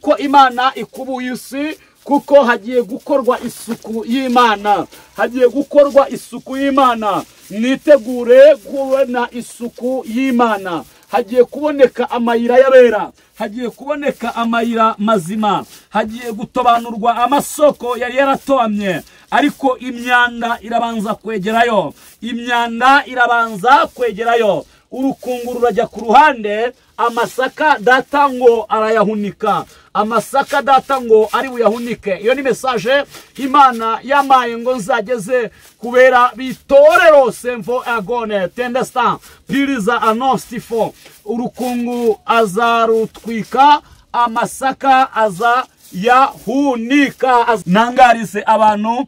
Kuko Imana ikubuye isi, kuko hagiye gukorwa isuku y'Imana, hagiye gukorwa isuku y'Imana. Mwitegure kubona isuku y'Imana. Hagiye kuboneka amayira y'abera, hagiye kuboneka amayira mazima, hagiye gutobanurwa amasoko yari yaratoamye, ariko imyanda irabanza kwegerayo, imyanda irabanza kwegerayo. Urukungu rurajya ku ruhande, amasaka data ngo arayahunika, amasaka data ngo ari buyahunike. Iyo ni message Imana yamaye ngo nzageze kubera bitorero semvo agone tendesta piriza anostifo. Urukungu azarutwika, amasaka aza yahunika. Nangarise abantu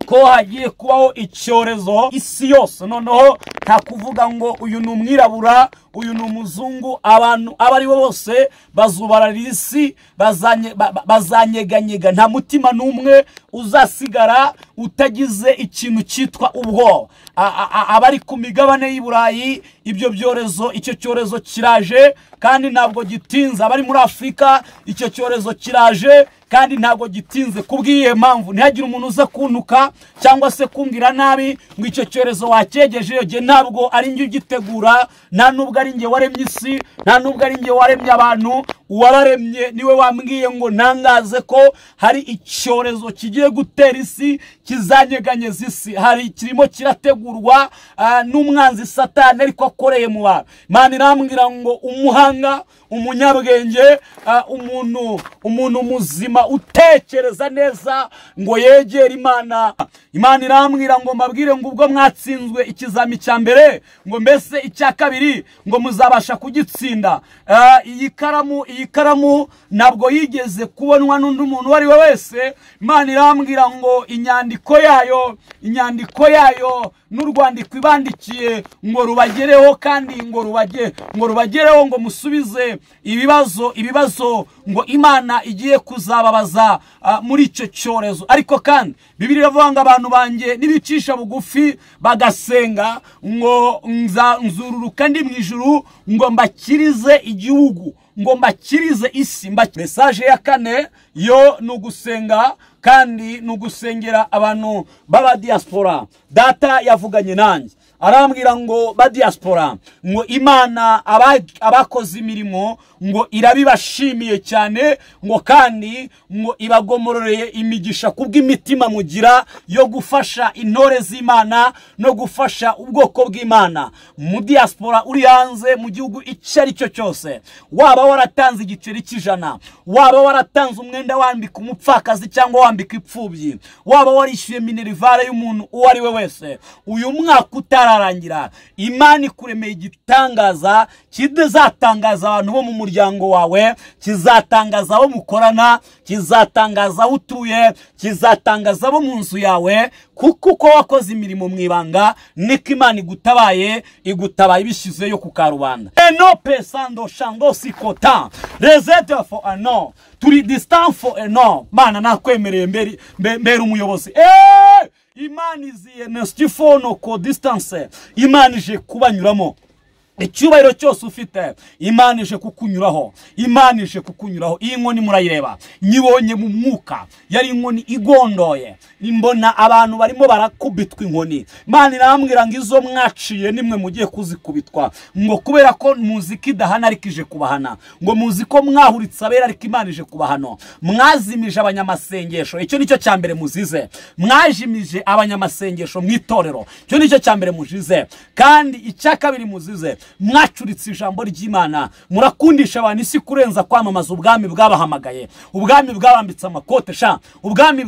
ko hagiye kubaho icyorezo isi yose. Noneho nta kuvuga ngo uyu ni umwirabura, uyu ni umuzungu, abantu abo ari bo bose bazubararira isi, bazanyeganyega. Nta mutima n'umwe uzasigara utagize ikintu cyitwa ubwoba. Abari ku migabane y'i Burayi, ibyo byorezo, icyo cyorezo kiraje kandi ntabwo gitinze. Abari muri Afurika, icyo cyorezo kiraje kandi ntabwo gitinze. Kubwiye mpamvu ntihagire umuntu uza kuntuka cyangwa se kumbwira nabi ngo icyo cyorezo wakegeje. Iyo ntabwo ari njye ugitegura, nta nubwo ari njye waremye isi, nta nubwo ari njye waremye abantu. Uwabaremye niwe wambwiye ngo ntangaze ko hari icyorezo kigiye gutera isi, kizanyeganyeza isi. Hari kirimo kirategurwa n'umwanzi Satani, ariko akoreye mu bantu. Imana irambwira ngo umuhanga, umunyabwenge, umuntu muzima utekereza neza ngo yegere Imana. Imana irambwira ngo mbabwire ngo ubwo mwatsinzwe ikizami cya mbere, ngo mbese icya kabiri ngo muzabasha kugitsinda. Iyi karamu ntabwo yigeze kubonwa n'undi muntu uwo ari we wese. Imana irambwira ngo inyandiko yayo n'urwandiko ibandikiye ngo rubagereho, kandi ngo rubagereho ngo musubize ibibazo ngo Imana igiye kuzababaza muri icyo cyorezo. Ariko kandi Bibiliya iravuga ngo abantu banjye nibicisha bugufi bagasenga, ngo nzururuka ndi mu ijuru, ngo mbakirize igihugu, ngo mbakirize isi. Message ya kane yo ni ugusenga, kandi ni ugusengera abantu b'aba diaspora. Data yavuganye nanjye arambwira ngo ba diaspora, ngo Imana abakoze imirimo ngo irabibashimiye cyane, ngo kandi ngo ibagomororeye imigisha kubw'imitima mugira yo gufasha intore z'Imana no gufasha ubwoko bw'Imana. Mu diaspora uri hanze mu gihugu icyo ari cyo cyose, waba waratanze igiceri cy'ijana, waba waratanze umwenda wambika umupfakazi cyangwa wambika ipfubyi, waba warishyuye minerivare y'umuntu uwo ari we wese, uyu mwaka utararangira Imana ikuremeye igitangaza kizatangaza abantu bo mu muryango wawe, kizatangaza abo mukorana, kizatangaza aho utuye, kizatangaza abo mu nzu yawe, kuko uko wakoze imirimo mu ibanga niko Imana igutabaye, igutabaye ibishyizeyo ku karubanda. Eno pesando shango sikota rezete for ano turi distant for ano. Mana nakwemereye mbere umuyobozi. Imana iziye nestifono ko distance, Imana ije kubanyuramo. Icyubahiro cyose ufite Imana ije kukunyuraho, Imana ije kukunyuraho. Iyi nkoni murayireba, nyibonye mu mwuka, yari inkoni igondoye, imbona abantu barimo barakubitwa inkoni. Imana irambwira ngo izo mwaciye nimwe mugiye kuzikubitwa, ngo kubera ko muzi ko idahana ariko ije kubahana, ngo muzi ko mwahuritse abera ariko Imana ije kubahana. Mwazimije abanyamasengesho, icyo nicyo cya mbere muzize. Mwajimije abanyamasengesho mu itorero, icyo nicyo cya mbere muzize. Kandi icya kabiri muzize, mwacuritse ijambo ry'Imana, murakundisha abantu isi kurenza kwamamaza ubwami bwabahamagaye, ubwami bwabambitse amakote sha, ubwami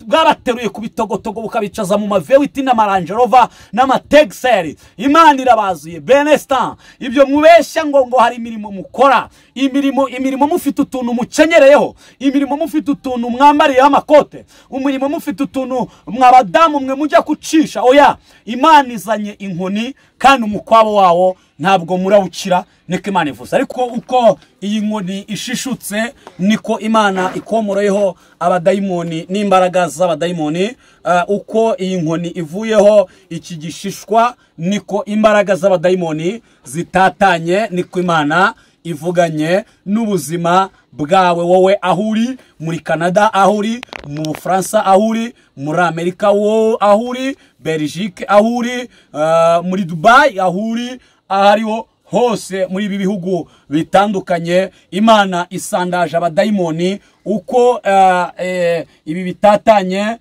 bwabateruye ku bitogotogo bukabicaza mu mavewiti n'amarangerova n'amategiseri. Imana irabazuye benestan. Ibyo mubeshya ngo hari imirimo mukora, imirimo mufite utuntu mukenyereyeho, imirimo mufite utuntu mwambariyeho amakote, umurimo mufite utuntu mwabadamu mwe mujya kucisha. Oya, Imana izanye inkoni kandi umukwabo wawo ntabwo murawukira, niko Imana ivuze. Ariko uko iyi nkoni ishishutse niko Imana ikomoroyeho abadayimoni n'imbaraga z'abadayimoni. Uko iyi nkoni ivuyeho iki gishishwa niko imbaraga z'abadayimoni zitatanye, niko Imana ivuganye n'ubuzima bwawe wowe aho uri muri Canada, aho uri mu Bufaransa, aho uri muri Amerika, wowe aho uri Belgique, aho uri muri Dubai, aho uri ahariho hose muri ibi bihugu bitandukanye. Imana isandaje abadayimoni uko ibi bitatanye,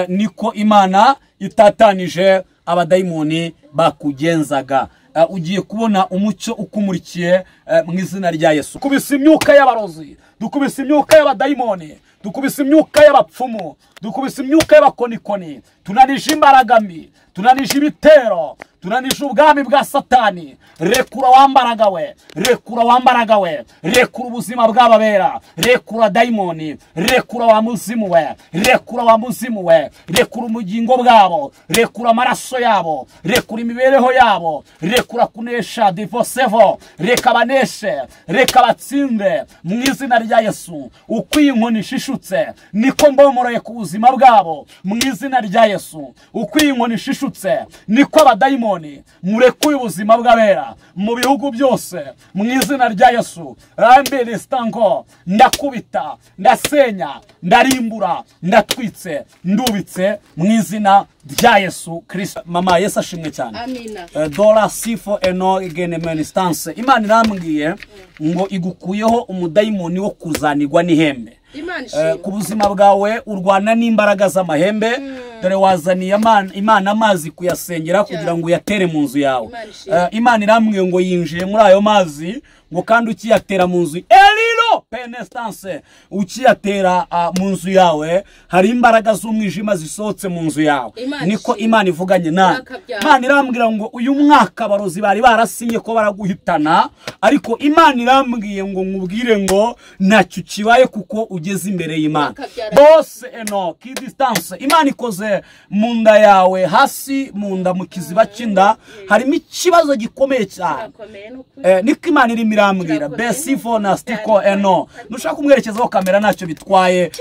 niko Imana itatanije abadayimoni bakugenzaga. Ugiye kubona umucyo ukumurikiye mu izina rya Yesu. Dukubise imyuka y'abarozi, dukubise imyuka y'abadayimoni, dukubise imyuka y'abapfumu, dukubise imyuka y'abakonikoni, tunanije imbaraga mbi, tunanije ibitero, tunanije ubwami bwa Satani. Rekura wambaraga we, rekura wambaraga we, rekura ubuzima bw'ababera, rekura dayimoni, rekura wa muzimu we, rekura wa muzimu we, rekura umugingo bwabo, rekura amaraso yabo, rekura imibereho yabo, rekura kunesha divosevo, reka baneshe, reka batsinde mu izina rya Yesu. Uko iyi nkoni ishishutse niko mbomoroye ku buzima bwabo mu izina rya Yesu. Uko iyi nkoni ishishutse niko abadayimoni murekuye ubuzima bw'abera mu bihugu byose mu izina rya Yesu. Rambere stanko, ndakubita, ndasenya, ndarimbura, ndatwitse, ndubitse mu izina rya Yesu Kristo. Mama, Yesu ashimwe cyane. Amina. Dora sifo eno igene menistance. Imana irambwiye ngo igukuyeho umudayimoni wo kuzanirwa n'ihembe. Imana ishimwe. Ku buzima bwawe urwana n'imbaraga z'amahembe. Dore wazaniye Imana amazi kuyasengera kugira ngo uyatere mu nzu yawe. Imana ishimwe. Imana irambwiye ngo yinjiye muri ayo mazi, ngo kandi ukiyatera mu nzu elilo penestance, ukiyatera mu nzu yawe hari imbaraga z'umwijima zisohotse mu nzu yawe. Imana Niko ishimwe. Imana ivuganye nawe. Urakabyara. Imana irambwira ngo uyu mwaka abarozi bari barasinye ko baraguhitana, ariko Imana irambwiye ngo nkubwire ngo ntacyo kibaye kuko ugeze imbere y'Imana. Urakabyara. Bose eno ki distance. Imana ikoze mu nda yawe, hasi mu nda, mu kiziba cy'inda harimo ikibazo gikomeye cyane. Kirakomeye n'ukuri. Niko Imana irimo irambwira. Kirakomeye. Besifo na stiko eno, nushaka kumwerekezaho kamera ntacyo bitwaye.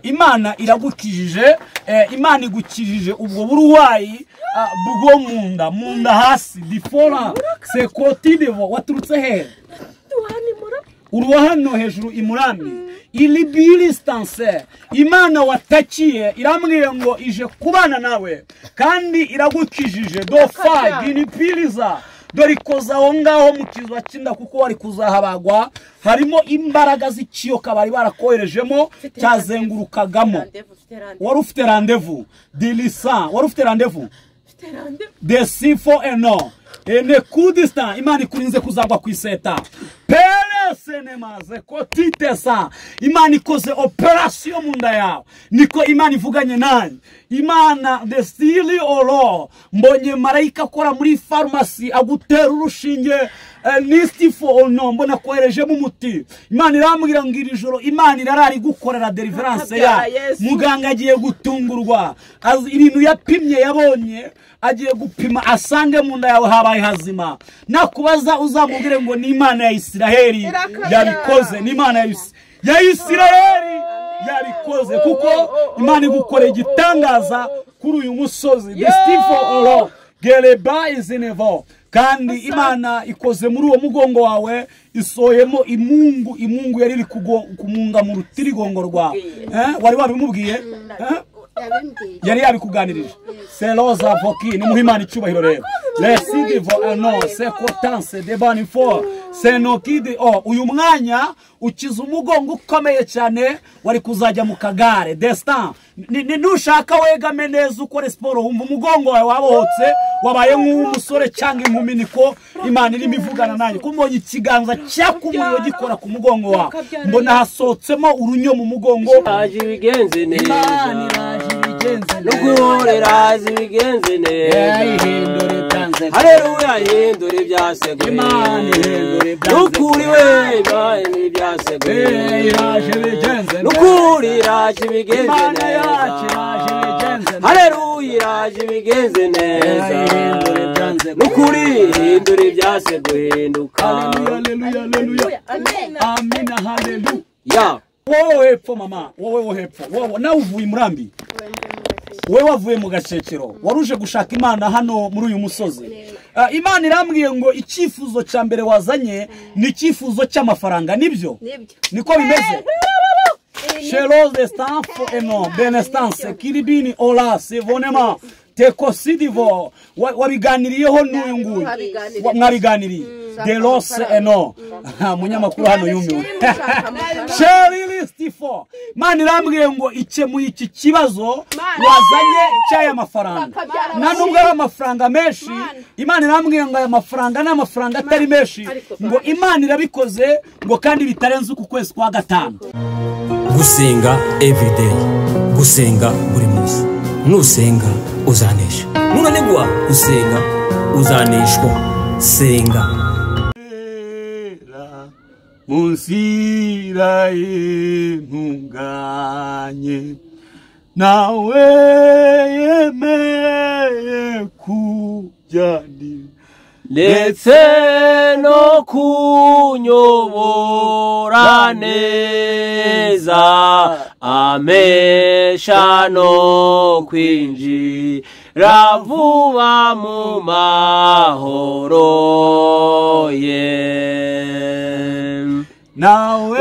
Imana iragukijije, Imana igukijije ubwo burwayi bwo mu nda, mu nda hasi difora sekotidevo. Waturutse hehe? Uruwa hano hejuru imurambi ilibilistanse. Imana watakiye irambwira ngo ije kubana nawe kandi iragukijije dofa ginipiliza. Dore ikoza aho ngaho mu kizu cy'inda, kuko wari kuzahabagwa harimo imbaraga z'ikiyoka bari barakoherejemo cyazengurukagamo. Rendez-vous, mfite rendez-vous. Wari ufite rendez-vous dilisa, wari ufite rendez-vous Mfite rendez-vous. De sifo eno ene kudista. Imana ikurinze kuzagwa ku iseta pere senemaze kotitesa. Imana ikoze operasiyo mu nda yawe, niko Imana ivuganye nanjye. Imana desili oro, mbonye marayika akora muri farumasi agutera urushinge, nistifo ono, mbona koherejemo umuti. Imana irambwira ngo iri joro Imana irarara igukorera deliverance ya Urakabyara, Yesu. Muganga agiye gutungurwa. Ibintu yapimye yabonye, agiye gupima asange mu nda yawe habaye hazima. Nakubaza uzamubwire ngo ni Imana ya Isiraheli Irakabyara. yabikoze, ni Imana ya Isiraheli yabikoze, kuko Imana igukoreye igitangaza kuri uyu musozi destifo oro gereba izinevo. Kandi Imana ikoze muri uwo mugongo wawe, isohemo imungu, imungu yari iri kumunga mu rutirigongo rwawe. Wari wabimubwiye? Yabimbwiye. Yari yabikuganirije. Seloza voki ni muhimana icyubahiro rero lesidivo ano sekotanse debanifo senokide o. Uyu mwanya ukiza umugongo ukomeye cyane wari kuzajya mu kagare destin. Nushaka wegame neza ukore siporo, wumva umugongo wawe wabohotse, wabaye nk'umusore cyangwa inkumi. Niko Imana irimo ivugana nanjye, ko mbonye ikiganza cyaka umuriro gikora ku mugongo wawe, mbona hasohotsemo urunyo mu mugongo. Iraje ibigenze neza. Imana iraje ibigenze neza. N'ukuri iraje ibigenze neza. Ihindura ibyanze. Haleluya, ihindura ibyaseguye. Imana ihindura ibyanze. N'ukuri we, Imana ibyaseguye. Iraje ibigenze neza. N'ukuri iraje ibigenze Imana neza. yacu iraje ibigenze neza. Haleluya, iraje ibigenze neza. Ihindura ibyanze. N'ukuri ihindura ibyase guhinduka. Haleluya, haleluya, haleluya. Amen. Amina, haleluya. Ya. Wowe hepfo mama, wowe wo hepfo, wowe nawe uvuye i Murambi, wowe wavuye mu Gacekero, wari uje gushaka Imana hano muri uyu musozi. Imana irambwiye ngo icyifuzo cya mbere wazanye ni icyifuzo cy'amafaranga, nibyo? Niko bimeze. Chelose stanfo eno benestance kiribini ola sevonema tekosidivo wabiganiriyeho n'uyu nguyu mwabiganiriye delose eno munyamakuru hano yumiwe Shelili stifo. Imana irambwiye ngo ikemuye iki kibazo wazanye cy'aya mafaranga, nta nubwo ari amafaranga menshi. Imana irambwiye ngo aya mafaranga ni amafaranga atari menshi, ngo Imana irabikoze, ngo kandi bitarenze uku kwezi kwa gatanu. Gusenga everyday, gusenga buri munsi. Nusenga uzanesha, nunanigwa gusenga uzaneshwa. Senga. Mu nzira y'intunganye nawe yemeye kujyanira ndetse no kunyobora neza, amesha no kwinjira vuba mu mahoro ye. Nawe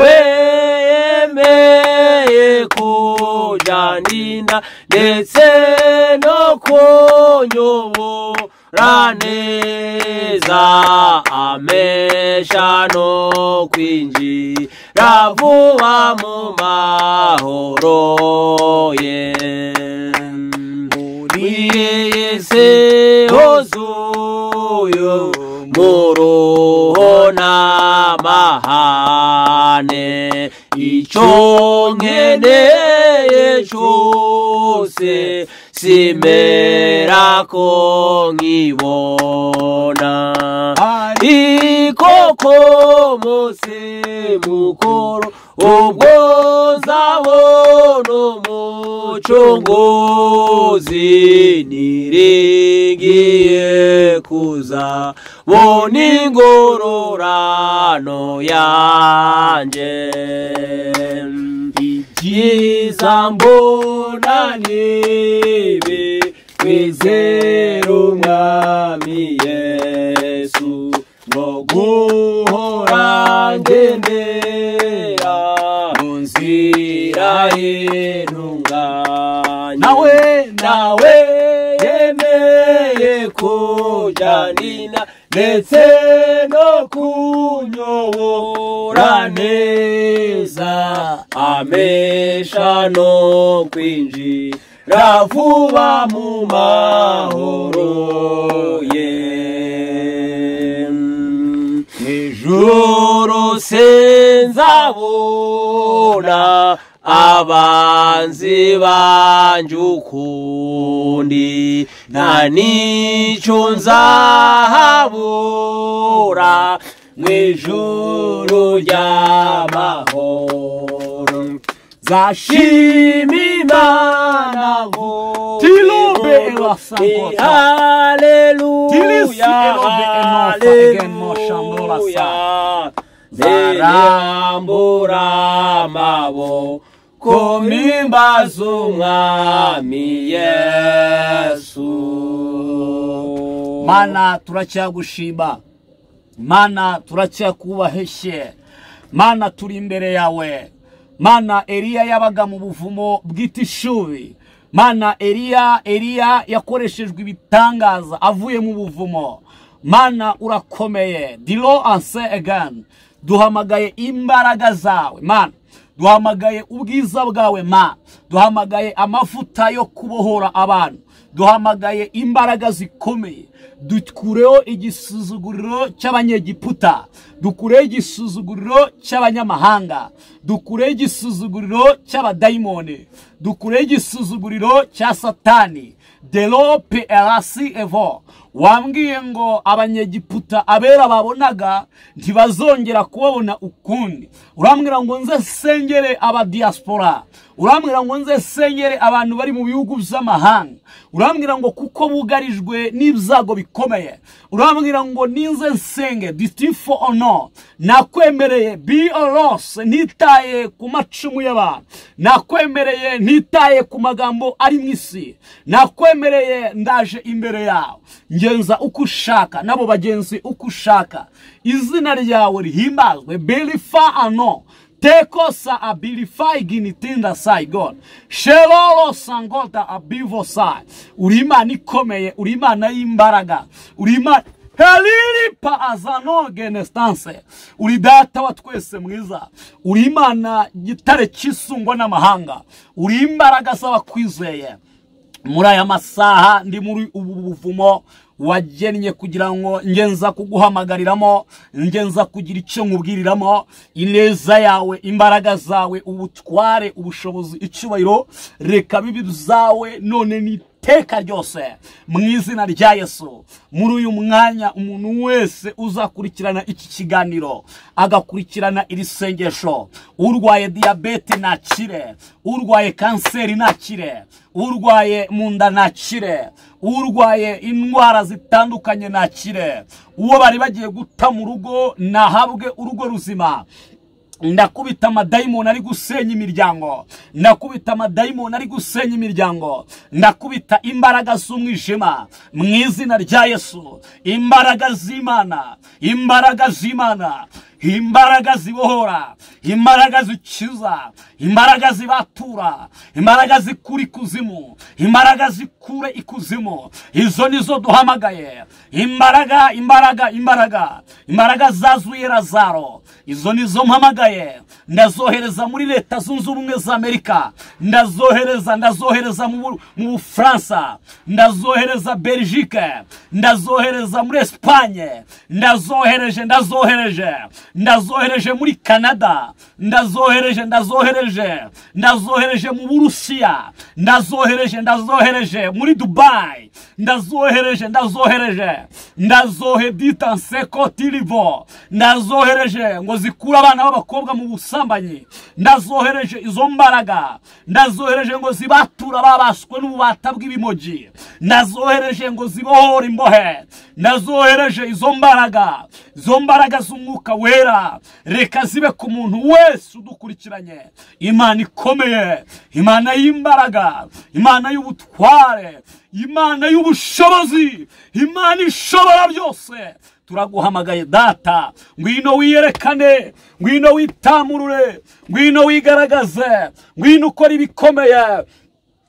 wemeye kujyanira ndetse no kunyobora neza, amesha no kwinjira vuba mu mahoro ye. Muri iyi si huzuye muruho n'amahane, icyo nkeneye cyose simera ko nkibona, ariko ko munsi mukuru ubwo nzabona umucunguzi, niringiye kuza bona ingororano yanjye. Ibyiza mbona nibi kwizera umwami Yesu, no guhora ngendera mu nzira y'intunganye. Nawe yemeye kujyanira ndetse no kunyobora neza, amesha no kwinjira vuba mu mahoro ye. Ijuru sinzabona abanzi banje ukundi, nta n'icyo nzahabura mu ijuru ry'amahoro. Nzashima Imana Tilube elasankota. Haleluya, Tilisi elobe enofa again mo shambola sa. Zarambura amaboko mpimbaza umwami Yesu. Mana turacyagushima, Mana turacyakubaheshe, Mana turi imbere yawe. Mana Eliya yabaga mu buvumo bw'itishubi. Mana Eliya yakoreshejwe ibitangaza avuye mu buvumo. Mana urakomeye. Dilo anse again. Duhamagaye imbaraga zawe Mana, duhamagaye ubwiza bwawe Mana, duhamagaye amavuta yo kubohora abantu, duhamagaye imbaraga zikomeye. Dukureho igisuzuguriro cy'abanyegiputa, dukureho igisuzuguriro cy'abanyamahanga, dukureho igisuzuguriro cy'abadayimoni, dukureho igisuzuguriro cya Satani. Delope erasi evo. Wambwiye ngo abanyegiputa abera babonaga ntibazongera kubabona ukundi. Urambwira ngo nze sengere abadiaspora, urambwira ngo nze sengere abantu bari mu bihugu by'amahanga, urambwira ngo kuko bugarijwe n'ibyago bikomeye. Urambwira ngo ninze nsenge dutifo ono, nakwemereye be oros, ntitaye ku macumu y'abantu, nakwemereye ntitaye ku magambo ari mu isi, nakwemereye ndaje imbere yawe, ngenza uko ushaka nabo bagenzi uko ushaka, izina ryawe rihimbazwe. Belifa ano tekosa abilify ginitinda saigon shelolo sangota abivo sai. Uri Imana ikomeye, uri Imana y'imbaraga, uri Imana helilipa azano genestanse, uri data wa twese mwiza, uri Imana gitare cyisungwa n'amahanga, uri imbaraga z'abakwizeye. Muri aya masaha ndi muri ubu buvumo wagennye kugira ngo ngenza kuguhamagariramo, ngenza kugira icyo nkubwiriramo. Ineza yawe, imbaraga zawe, ubutware, ubushobozi, icyubahiro, reka bibi byawe none n'iteka ryose mu izina rya Yesu. Muri uyu mwanya umuntu wese uzakurikirana iki kiganiro, agakurikirana iri sengesho, urwaye diyabete nakire, urwaye kanseri nakire, urwaye mu nda nakire, urwaye indwara zitandukanye nakire, uwo bari bagiye guta mu rugo nahabwe urugo ruzima. Ndakubita amadayimoni ari gusenya imiryango, ndakubita amadayimoni ari gusenya imiryango, ndakubita imbaraga z'umwijima mu izina rya Yesu. Imbaraga z'Imana, imbaraga z'Imana, imbaraga zibohora, imbaraga zikiza, imbaraga zibatura, imbaraga zikura ikuzimu, imbaraga zikure ikuzimu, izo nizo duhamagaye. Imbaraga, imbaraga, imbaraga, imbaraga zazuye Lazaro, izo nizo mpamagaye. Ndazohereza muri Leta Zunze Ubumwe za Amerika, ndazohereza, ndazohereza mu Bufaransa, ndazohereza Belgique, ndazohereza muri Espagne, ndazohereje, ndazohereje, ndazohereje muri Canada, ndazohereje, ndazohereje, ndazohereje mu Burusiya, ndazohereje, ndazohereje muri Dubai, ndazohereje, ndazohereje, ndazohedita nseko tirivo, ndazohereje ngo zikura abana b'abakobwa mu busambanyi, ndazohereje izo mbaraga, ndazohereje ngo zibatura babaswe n'ububata bw'ibimogi, ndazohereje ngo zibohore imbohe, ndazohereje izo mbaraga, izo mbaraga z'umwuka wera, reka zibe ku muntu wese udukurikiranye. Imana ikomeye, Imana y'imbaraga, Imana y'ubutware, Imana y'ubushobozi, Imana ishobora byose, turaguhamagaye data, ngwino wiyerekane, ngwino witamurure, ngwino wigaragaze, ngwino ukora ibikomeye.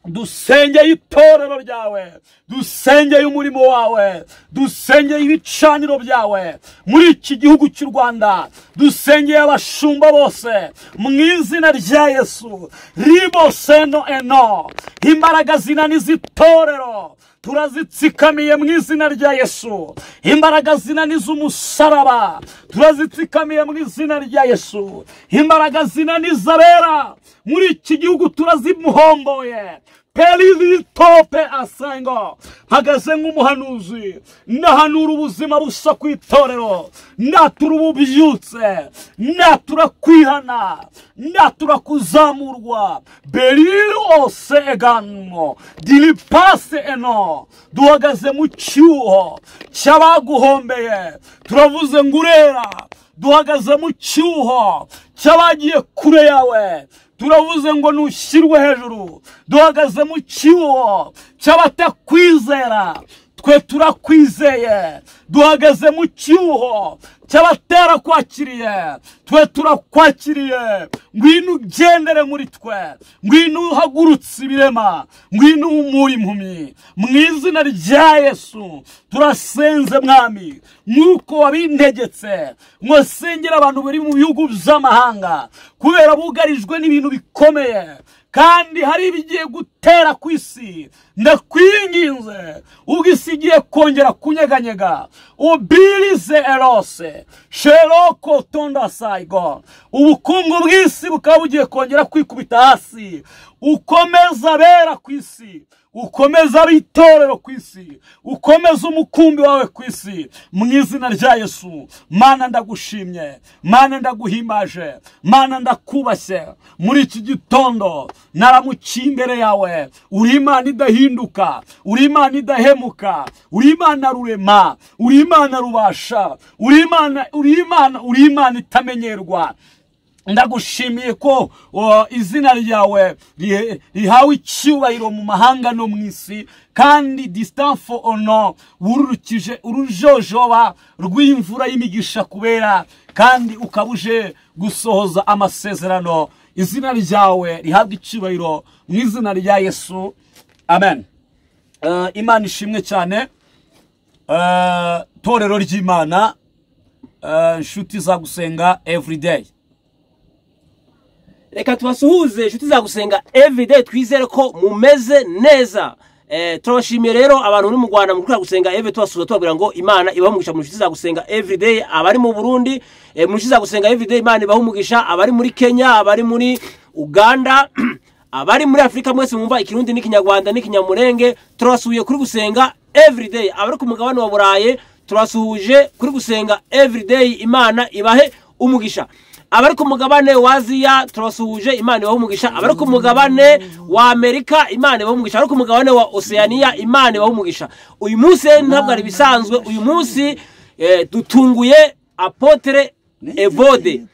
Dusengeye itorero ryawe, dusengeye umurimo wawe, dusengeye ibicaniro byawe muri iki gihugu cy'u Rwanda, dusengeye abashumba bose mu izina rya Yesu. Ribo seno eno, imbaraga zinaniza itorero turazitsikamiye mu izina rya Yesu. Imbaraga zinaniza umusaraba turazitsikamiye mu izina rya Yesu. Imbaraga zinaniza abera muri iki gihugu turazimuhomboye. Pelilitope asengo, hagaze nk'umuhanuzi, nahanura ubuzima busa ku itorero, natura ububyutse, natura kwihana, natura kuzamurwa. Belilo seganmo dilipase eno, duhagaze mu cyuho cy'abaguhombeye, turavuze ngo urera. Duhagaze mu cyuho cy'abagiye kure yawe, turavuze ngo nushyirwe hejuru. Duhagaze mu cyuho cy'abatakwizera, twe turakwizeye. Duhagaze mu cyuho cy'abatarakwakiriye, twe turakwakiriye. Ngwino ugendere muri twe, ngwino uhagurutse ibirema, ngwino uhumure impumyi mu izina rya Yesu. Turasenze mwami, nk'uko wabintegetse ngo sengera abantu bari mu bihugu by'amahanga, kubera bugarijwe n'ibintu bikomeye kandi hari ibigiye gutera ku isi. Ndakwinginze ubwo isi igiye kongera kunyeganyega, ubirize erose sheroko tonda saigo, ubukungu bw'isi bukaba bugiye kongera kwikubita hasi. Ukomeza abera ku isi, Ukomeze abitorero ku isi, ukomeze umukumbi wawe ku isi, mu izina rya Yesu. Mana ndagushimye, Mana ndaguhimbaje, Mana ndakubashye. Muri iki gitondo naramuciye imbere yawe. Uri Imana idahinduka, uri Imana idahemuka, uri Imana rurema, uri Imana rubasha, uri Imana, uri Imana, uri Imana itamenyerwa. Ndagushimiye ko izina ryawe rihawe icyubahiro mu mahanga no mu isi, kandi distant for honor wururukije urujojoba rw'imvura y'imigisha kubera, kandi ukabuje gusohoza amasezerano. Izina ryawe rihabwa icyubahiro mu izina rya Yesu, amen. Imana ishimwe cyane. Torero ry'Imana, inshuti za Gusenga Everyday, reka tubasuhuze inshuti za Gusenga Everyday, twizere ko mumeze neza. Turabashimiye rero abantu muri mu Rwanda mu Gusenga Everyday, tubasuhuza tubabwira ngo Imana ibahe umugisha mu nshuti za Gusenga Everyday. Abari mu Burundi mu nshuti za Gusenga Everyday, Imana ibahe umugisha. Abari muri Kenya, abari muri Uganda, abari muri Afurika, mwese mwumva Ikirundi n'Ikinyarwanda n'Ikinyamurenge, turabasuhuye kuri Gusenga Everyday. Abari ku mugabane wa Burayi turasuhuje kuri Gusenga Everyday, Imana ibahe umugisha. Abari ku mugabane wa Aziya turasuhuje, Imana ibahe umugisha. Abari ku mugabane wa Amerika, Imana ibahe umugisha. Abari ku mugabane wa Oceania, Imana ibahe umugisha. Uyu munsi ntabwo ari bisanzwe, uyu munsi dutunguye Apotre Evode.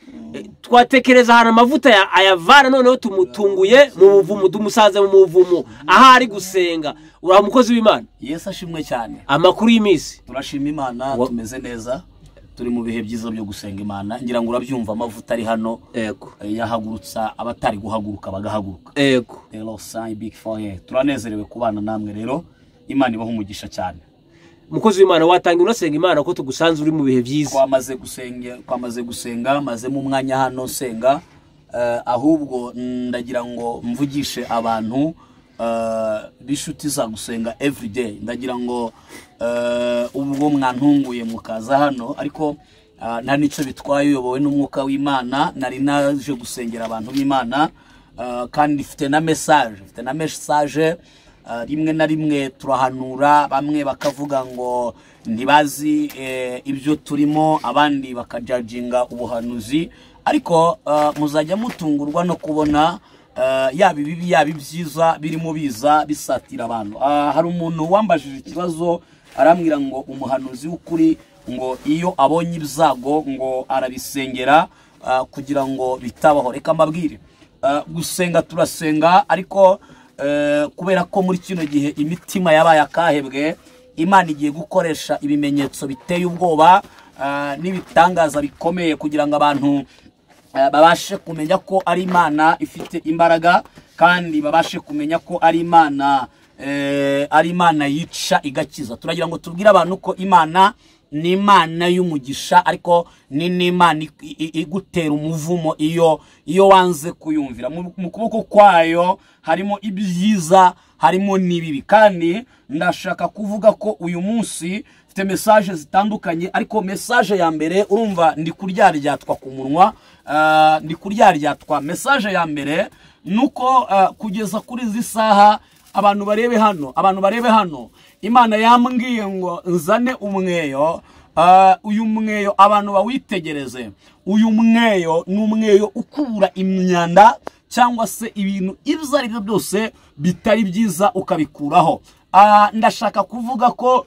Twatekereza ahantu amavuta ayavana, noneho tumutunguye mu buvumo, tumusanze mu buvumo aho ari gusenga. Uraho umukozi w'Imana? Yesu ashimwe cyane. Amakuru y'iminsi? Turashima Imana, tumeze neza, turi mu bihe byiza byo gusenga Imana. Ngira ngo urabyumva, amavuta ari hano. Yego. Yahagurutsa abatari guhaguruka bagahaguruka. Yego. Turanezerewe kubana namwe rero, Imana ibahe umugisha cyane. Umukozi w'Imana, watanga unasenga Imana ko tugusanze uri mu bihe byiza? Twamaze gusenga, mazemo umwanya hano nsenga. Ahubwo ndagira ngo mvugishe abantu b'inshuti za Gusenga Everyday. Ndagira ngo ubwo mwantunguye mukaza hano, ariko nta nicyo bitwaye, uyobowe n'umwuka w'Imana. Nari naje gusengera abantu b'Imana, kandi mfite na message, rimwe na rimwe turahanura, bamwe bakavuga ngo ntibazi ibyo turimo, abandi bakajajinga ubuhanuzi, ariko muzajya mutungurwa no kubona yaba ibibi yaba ibyiza birimo biza bisatira abantu. Hari umuntu wambajije ikibazo arambwira ngo umuhanuzi w'ukuri ngo iyo abonye ibyago ngo arabisengera kugira ngo bitabaho. Reka mbabwire, gusenga turasenga, ariko kubera ko muri kino gihe imitima yabaye akahebwe, Imana igiye gukoresha ibimenyetso biteye ubwoba n'ibitangaza bikomeye kugira ngo abantu babashe kumenya ko ari Imana ifite imbaraga, kandi babashe kumenya ko ari Imana, ari Imana yica igakiza. Turagira ngo tubwire abantu ko Imana ni Imana y'umugisha, ariko ni n'Imana igutera umuvumo iyo wanze kuyumvira. Mu kuboko kwayo harimo ibyiza, harimo n'ibibi. Kandi ndashaka kuvuga ko uyu munsi mfite message zitandukanye, ariko message ya mbere, urumva ndi kuryaryatwa ku munwa, ndi kuryaryatwa. Message ya mbere nuko kugeza kuri izi saha abantu barebe hano, abantu barebe hano, Imana yambwiye ngo nzane umweyo. Uyu mweyo abantu bawitegereze. Uyu mweyo ni umweyo ukubura imyanda cyangwa se ibintu ibyo ari byo byose bitari byiza ukabikuraho. Ndashaka kuvuga ko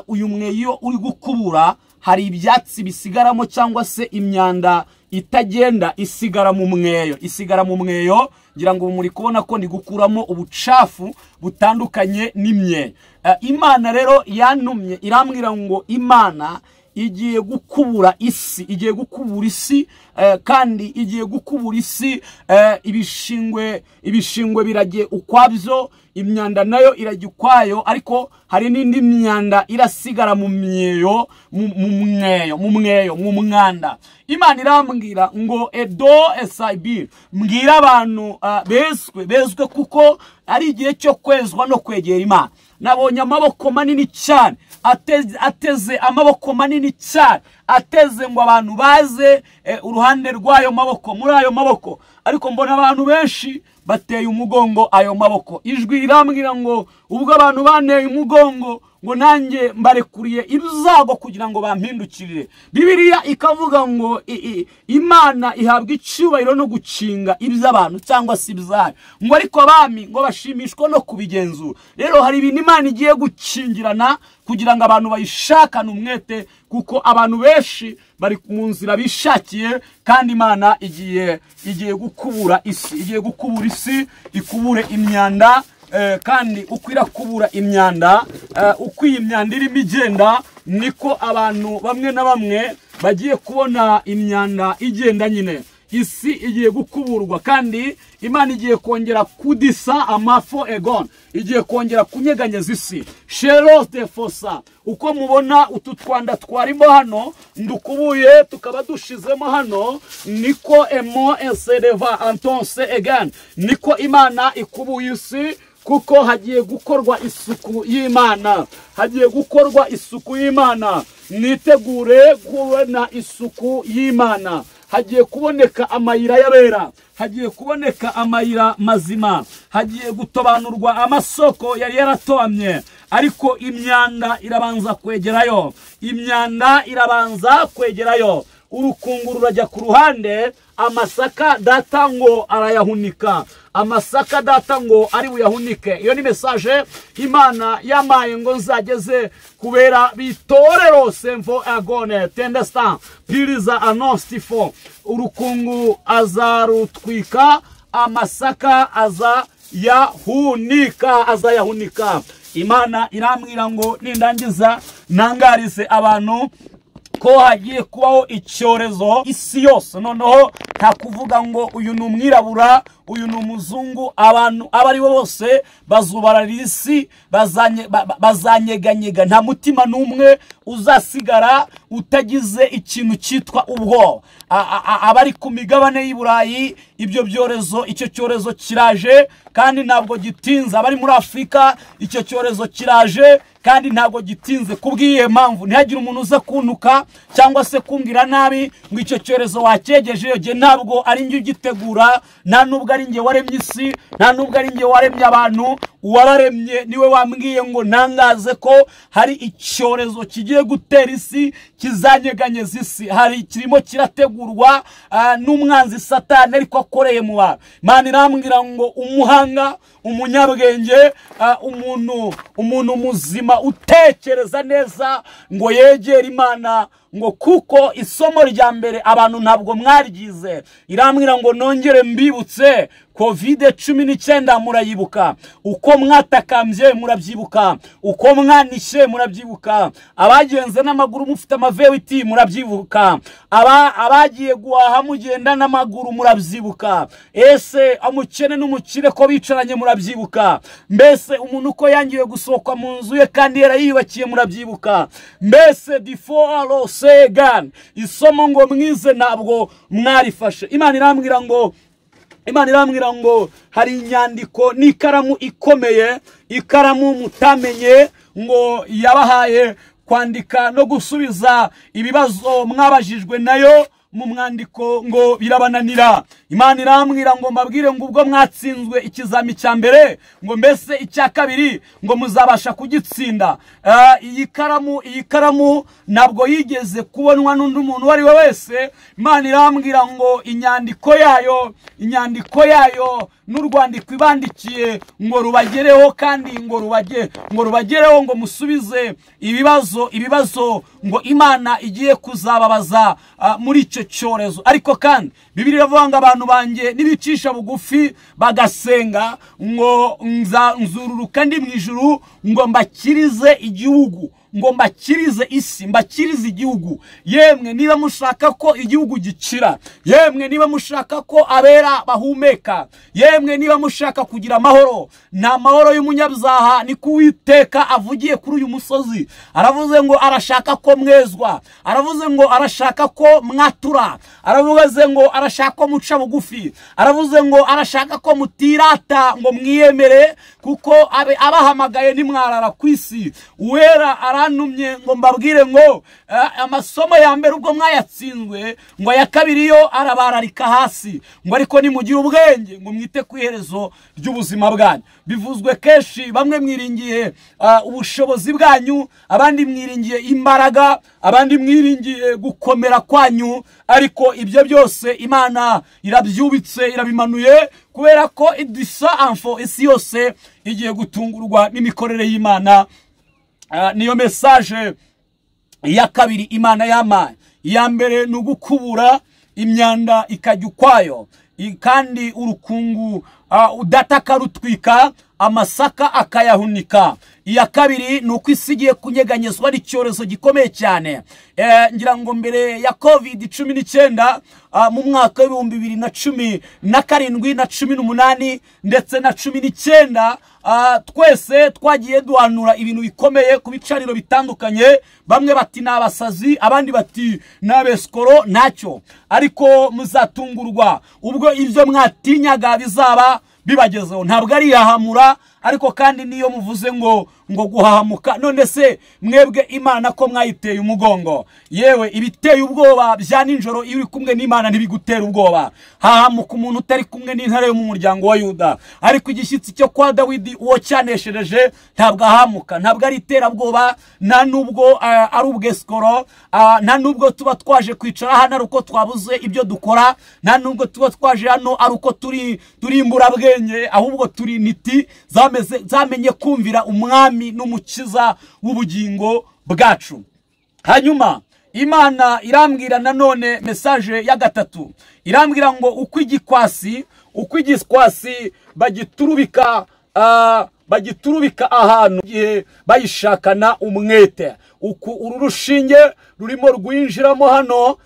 uyu mweyo uri gukubura hari ibyatsi bisigaramo cyangwa se imyanda itagenda isigara mu mweyo, isigara mu mweyo. Ngira ngo muri kubona ko ndi gukuramo ubucafu butandukanye n'imyeyo. Imana rero yantumye irambwira ngo Imana igiye gukubura isi, igiye gukubura isi, kandi igiye gukubura isi. Ibishingwe biragiye ukwabyo, imyanda nayo irajya ukwayo, ariko hari n'indi myanda irasigara mu myeyo, mu mweyo, mu mweyo, mu mwanda. Imana irambwira ngo edo SIB, mbwira abantu bezwe kuko ari igihe cyo kwezwa no kwegera Imana. Nabonye amaboko manini cyane, ateze amaboko manini cyane, ateze ngo abantu baze uruhande rw'ayo maboko, muri ayo maboko. Ariko mbona abantu benshi bateye umugongo ayo maboko. Ijwi rirambwira ngo ubwo abantu banteye umugongo, ngo nanjye mbarekuriye ibyago kugira ngo bampindukirire. Bibiliya ikavuga ngo Imana ihabwa icyubahiro no gukinga iby'abantu cyangwa se ibyayo, ngo ariko abami ngo bashimishwa no kubigenzura. Rero hari ibintu Imana igiye gukingirana kugira ngo abantu bayishakane umwete, kuko abantu benshi bari mu nzira bishakiye, kandi Imana igiye gukubura isi, igiye gukubura isi, ikubure imyanda. Kandi uko irakubura imyanda, uko iyi myanda irimo igenda, niko abantu bamwe na bamwe bagiye kubona imyanda igenda nyine. Isi igiye gukuburwa, kandi Imana igiye kongera kudisa amafo egon, igiye kongera kunyeganyeza isi. Sherote fosa, uko mubona utu twanda twarimo hano ndukubuye tukaba dushizemo hano, niko emo ensereva antonse egan, niko Imana ikubuye isi, kuko hagiye gukorwa isuku y'Imana, hagiye gukorwa isuku y'Imana. Nitegure kubona isuku y'Imana. Hagiye kuboneka amayira y'abera, hagiye kuboneka amayira mazima, hagiye gutobanurwa amasoko yari yaratoamye. Ariko imyanda irabanza kwegerayo, imyanda irabanza kwegerayo. Urukungu rurajya ku ruhande, amasaka data ngo arayahunika, amasaka data ngo ari buyahunike. Iyo ni message Imana yamaye ngo nzageze kubera bitorero semvo agone tendestan piriza anostifo. Urukungu azarutwika, amasaka azayahunika, azayahunika. Imana irambwira ngo nindangiza nangarize abantu ko hagiye kubaho icyorezo isi yose. Noneho nta kuvuga ngo uyu ni umwirabura, uyu ni umuzungu, abantu abo ari bo bose bazubararira isi, bazanyeganyega. Nta mutima n'umwe uzasigara utagize ikintu cyitwa ubwoba. Abari ku migabane y'i Burayi, ibyo byorezo, icyo cyorezo kiraje kandi ntabwo gitinze. Abari muri Afurika, icyo cyorezo kiraje kandi ntabwo gitinze. Kubwiye mpamvu ntihagire umuntu uza kuntuka cyangwa se kumbwira nabi ngo icyo cyorezo wakegeje. Yo ntabwo ari njye ugitegura, nta nubwo ari njye waremye isi, nta nubwo ari njye waremye abantu. Uwabaremye niwe wambwiye ngo ntangaze ko hari icyorezo kigiye gutera isi, kizanyeganyeza isi. Hari kirimo kirategurwa n'umwanzi Satani, ariko akoreye mu bantu. Imana irambwira ngo umuhanga, umunyabwenge, umuntu muzima utekereza neza ngo yegere Imana, ngo kuko isomo rya mbere abantu ntabwo mwaryize. Irambwira ngo nongere mbibutse COVID-19 murayibuka, uko mwatakambye murabyibuka, uko mwanishe murabyibuka, abagenze n'amaguru mufite amavewiti murabyibuka, abagiye guhaha mugenda n'amaguru murabyibuka, ese umukene n'umukire ko bicaranye murabyibuka, mbese umuntu uko yangiwe gusohoka mu nzu ye kandi yarayiyubakiye murabyibuka, mbese before segan isomo ngo mwize ntabwo mwarifashe. Imana irambwira ngo hari inyandiko n'ikaramu ikomeye, ikaramu mutamenye, ngo yabahaye kwandika no gusubiza ibibazo mwabajijwe nayo mu mwandiko ngo birabananira. Imana irambwira ngo mbabwire ngo ubwo mwatsinzwe ikizami cya mbere, ngo mbese icya kabiri ngo muzabasha kugitsinda. Iyi karamu ntabwo yigeze kubonwa n'undi muntu uwo ari we wese. Imana irambwira ngo inyandiko yayo n'urwandiko ibandikiye ngo rubagereho, kandi ngo rubagereho ngo musubize ibibazo ngo Imana igiye kuzababaza muri icyo cyorezo. Ariko kandi Bibiliya iravuga ngo abantu banjye nibicisha bugufi bagasenga, ngo nzururuka ndi mu ijuru, ngo mbakirize igihugu, ngo mbakirize isi, mbakirize igihugu. Yemwe niba mushaka ko igihugu gikira, yemwe niba mushaka ko abera bahumeka, yemwe niba mushaka kugira amahoro, nta mahoro y'umunyabyaha ni kuwiteka avugiye kuri uyu musozi. Aravuze ngo arashaka ko mwezwa, aravuze ngo arashaka ko mwatura, aravuze ngo arashaka ko muca bugufi, aravuze ngo arashaka ko mutirata ngo mwiyemere, kuko abahamagaye nimwarara ku isi. Uwera Irantumye ngo mbabwire ngo amasomo ya mbere ubwo mwayatsinzwe, ngo aya kabiri yo arabararika hasi, ngo ariko nimugire ubwenge ngo mwite ku iherezo ry'ubuzima bwanyu. Bivuzwe kenshi, bamwe mwiringiye ubushobozi bwanyu, abandi mwiringiye imbaraga, abandi mwiringiye gukomera kwanyu, ariko ibyo byose Imana irabyubitse, irabimanuye, kubera ko idisa amfo isi yose igiye gutungurwa n'imikorere y'Imana. Niyo message ya kabiri Imana yamaye. Iya mbere ni ugukubura imyanda ikajya ukwayo, kandi urukungu udataka rutwika, amasaka akayahunika. Iya kabiri ni uko isi igiye kunyeganyezwa n'icyorezo gikomeye cyane. Ngira ngo mbere ya COVID-19 mu mwaka w'ibihumbi bibiri na cumi na karindwi na cumi n'umunani ndetse na 19, twese twagiye duhanura ibintu bikomeye ku bicaniro bitandukanye. Bamwe bati ni abasazi, abandi bati ni abesikoro, ntacyo. Ariko muzatungurwa ubwo ibyo mwatinyaga bizaba bibagezeho. Ntabwo ari ihahamura, ariko kandi niyo muvuze ngo guhahamuka, none se mwebwe Imana ko mwayiteye umugongo? Yewe, ibiteye ubwoba bya nijoro iyo uri kumwe n'Imana ntibigutera ubwoba. Hahamuka umuntu utari kumwe n'intare yo mu muryango wa Yuda, ariko igishyitsi cyo kwa Dawidi uwo cyaneshereje ntabwo ahamuka. Ntabwo ari iterabwoba, nta nubwo ari ubwesikoro, nta nubwo tuba twaje kwicara hano ari uko twabuze ibyo dukora, nta nubwo tuba twaje hano ari uko turi imburabwenge, ahubwo turi intiti zamenye kumvira umwami n'umukiza w'ubugingo bwacu. Hanyuma Imana irambwira nanone message ya gatatu, irambwira ngo uko igikwasi bagiturubika ahantu gihe bayishakana umwete, uku uru rushinge rurimo rwinjiramo hano,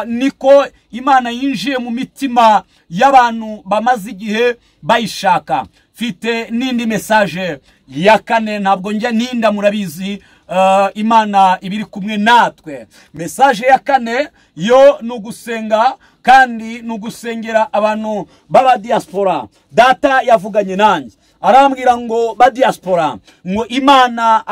niko Imana yinjiye mu mitima y'abantu bamaze igihe bayishaka. Mfite n'indi message ya kane, ntabwo njya ninda, murabizi, Imana ibiri kumwe natwe. Message ya kane yo ni ugusenga, kandi ni ugusengera abantu b'aba diaspora. Data yavuganye nanjye arambwira ngo ba diaspora, ngo Imana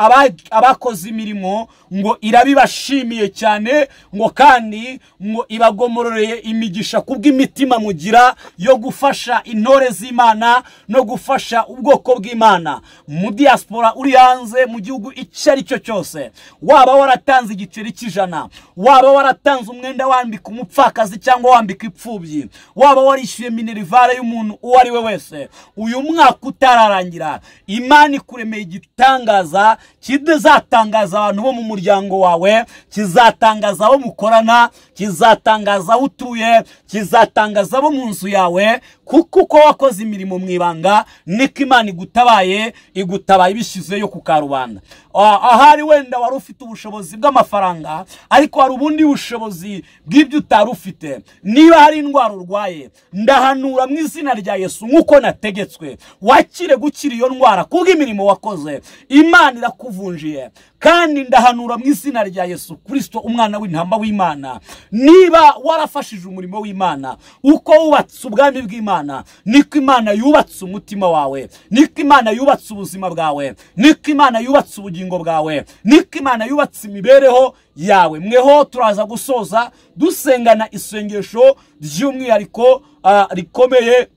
abakoze imirimo ngo irabibashimiye cyane, ngo kandi ngo ibagomororeye imigisha kubw'imitima mugira yo gufasha intore z'Imana no gufasha ubwoko bw'Imana. Mu diaspora uri hanze mu gihugu icyo ari cyo cyose, waba waratanze igiceri cy'ijana, waba waratanze umwenda wambika umupfakazi cyangwa wambika ipfubyi, waba warishyuye minerivare y'umuntu uwo ari we wese, uyu mwaka utararangira Imana ikuremeye igitangaza kizatangaza abantu bo mu muryango wawe, kizatangaza abo mukorana, kizatangaza aho utuye, kizatangaza abo mu nzu yawe, kuko uko wakoze imirimo mu ibanga niko Imana igutabaye, igutabaye ibishyizeyo ku karubanda. Ahari wenda wari ufite ubushobozi bw'amafaranga, ariko hari ubundi bushobozi bw'ibyo utari ufite. Niba hari indwara urwaye, ndahanura mu izina rya Yesu nk'uko nategetswe, wakire gukira iyo ndwara kubw'imirimo wakoze. Imana irakuvunjiye. Kandi ndahanura mu izina rya Yesu Kristo umwana w'intama w'Imana, niba warafashije umurimo w'Imana, uko wubatse ubwami bw'Imana, niko Imana yubatse umutima wawe, niko Imana yubatse ubuzima bwawe, niko Imana yubatse ubugingo bwawe, niko Imana yubatse imibereho yawe. Mweho turaza gusoza dusengana isengesho ry'umwihariko rikomeye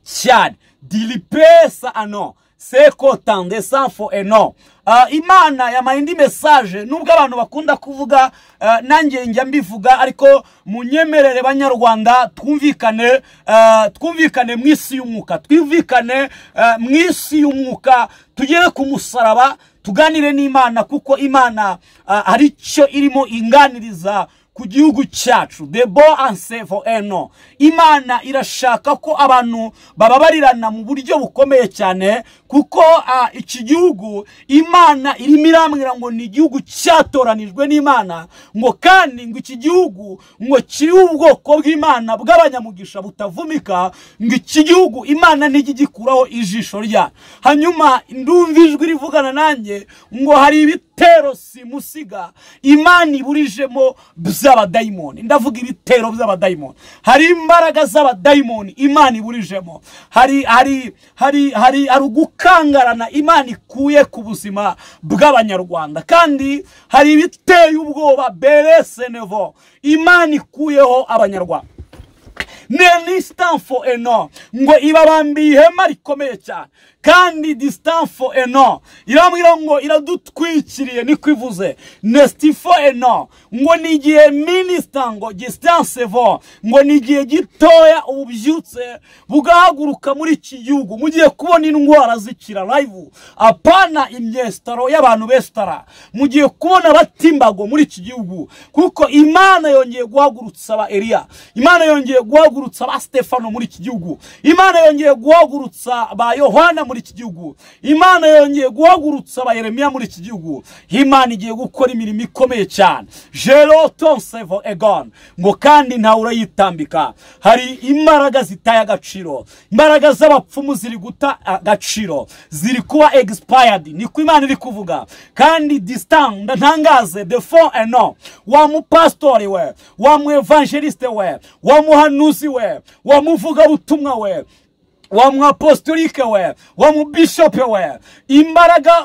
cyane. Dilipesa ano seko tande sanfo eno. Imana yamaye indi message, nubwo abantu bakunda kuvuga, nanjye njya mbivuga, ariko munyemerere banyarwanda twumvikane, twumvikane mu isi y'umwuka, twumvikane mu isi y'umwuka, tugere ku musaraba tuganire n'Imana, kuko Imana hari icyo irimo inganiriza ku gihugu cyacu. Debo ansevo eno. Imana irashaka ko abantu bababarirana mu buryo bukomeye cyane, kuko iki gihugu Imana irimo irambwira ngo ni igihugu cyatoranijwe n'Imana, ngo kandi ngo iki gihugu ngo kiri ubwoko bw'Imana bw'abanyamugisha butavumika, ngo iki gihugu Imana ntigikuraho ijisho rya. Hanyuma ndumva ijwi rivugana nanjye ngo hari ibitero ibitero simusiga Imana iburijemo by'abadayimoni. Ndavuga ibitero by'abadayimoni, hari imbaraga z'abadayimoni Imana iburijemo, hari hari hari hari arugukangarana Imana ikuye ku buzima bw'abanyarwanda, kandi hari ibiteye ubwoba beresenevo Imana ikuyeho abanyarwanda. Nenistan for eno ngo ibabambiye ihema rikomeye cyane, kandi distant for eno irambwira ngo iradutwikiriye, niko ivuze. Nestifo eno ngo ni igihe minister ngo distance vo ngo ni igihe gitoya ububyutse bugahaguruka muri iki gihugu, mugiye kubona indwara zikira live, apana imyestaro y'abantu bestara, mugiye kubona batimbago muri iki gihugu, kuko Imana yongeye guhagurutsa ba Eliya, Imana yongeye guhagurutsa ba Stefano muri iki gihugu, Imana yongeye guhagurutsa ba Yohana muri iki gihugu, Imana yongeye guhagurutsa ba Yeremiya muri iki gihugu. Imana igiye gukora imirimo ikomeye cyane. Jeroton sevo egon ngo kandi ntawe urayitambika. Hari imbaraga zitaye agaciro, imbaraga z'abapfumu ziri guta agaciro, ziri kuba expired, niko Imana iri kuvuga. Kandi distant ntangaze the four and no wa mupastori we, wa mu evangeliste we, wa muhanuzi we, wa muvugabutumwa we, wa mwapostolike we, wa mubishope we,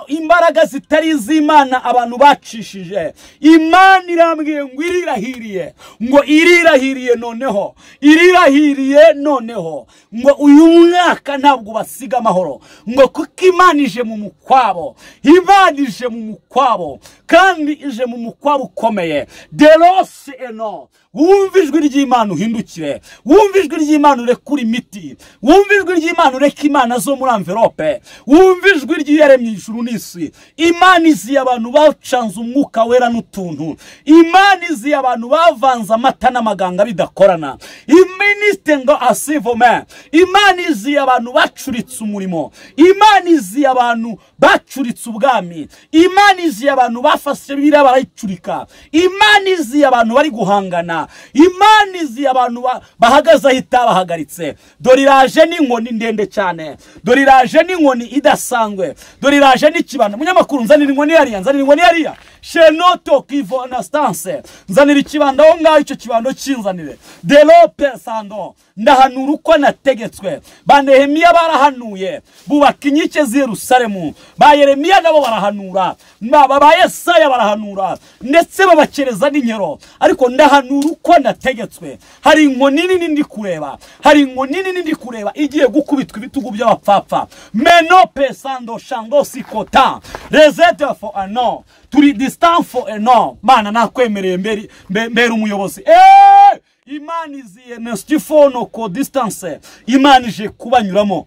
imbaraga zitari iz'Imana abantu bacishije. Imana irambwiye ngo irirahiriye, ngo irirahiriye noneho, irirahiriye noneho ngo uyu mwaka ntabwo basiga amahoro, ngo kuko Imana ije mu mukwabo, Imana ije mu mukwabo, kandi ije mu mukwabo ukomeye. Derose eno, wumva ijwi ry'Imana uhindukire, wumva ijwi ry'Imana urekure imiti, wumva ijwi ry'Imana ureke Imana zo muri envelope, wumva ijwi ry'iyaremye ijuru n'isi. Imana iziye abantu bacanze umwuka wera n'utuntu, Imana iziye abantu bavanze amata n'amaganga bidakorana. Iministe ngo asivome, Imana iziye abantu bacuritse umurimo, Imana iziye abantu bacuritse ubwami, Imana iziye abantu bafashe Bibiliya barayicurika, Imana iziye abantu bari guhangana, Imana iziye abantu bahagaze aho itabahagaritse. Dore iraje n'inkoni ndende cyane, dore iraje n'inkoni idasanzwe, dore iraje n'ikibando. Munyamakuru nzanira inkoni yariya, nzanira inkoni yariya, shenoto kivonastance, nzanira ikibando aho ngaho, icyo kibando kinzanire. Delope sando, ndahanura uko nategetswe. Ba Nehemiya barahanuye bubaka inkike z'i Yerusalemu, ba Yeremiya nabo barahanura, ba Yesaya barahanura, ndetse babakereza n'inkero. Ariko ndahanura uko nategetswe. Hari inkoni nini ndi kureba, hari inkoni nini ndi kureba igiye gukubitwa ibitugu by'abapfapfa. Menope sando shando sikota rezete for ano turi distant for ano. Mana nakwemereye mbere umuyobozi. Imana iziye nestifono ko distance, Imana ije kubanyuramo.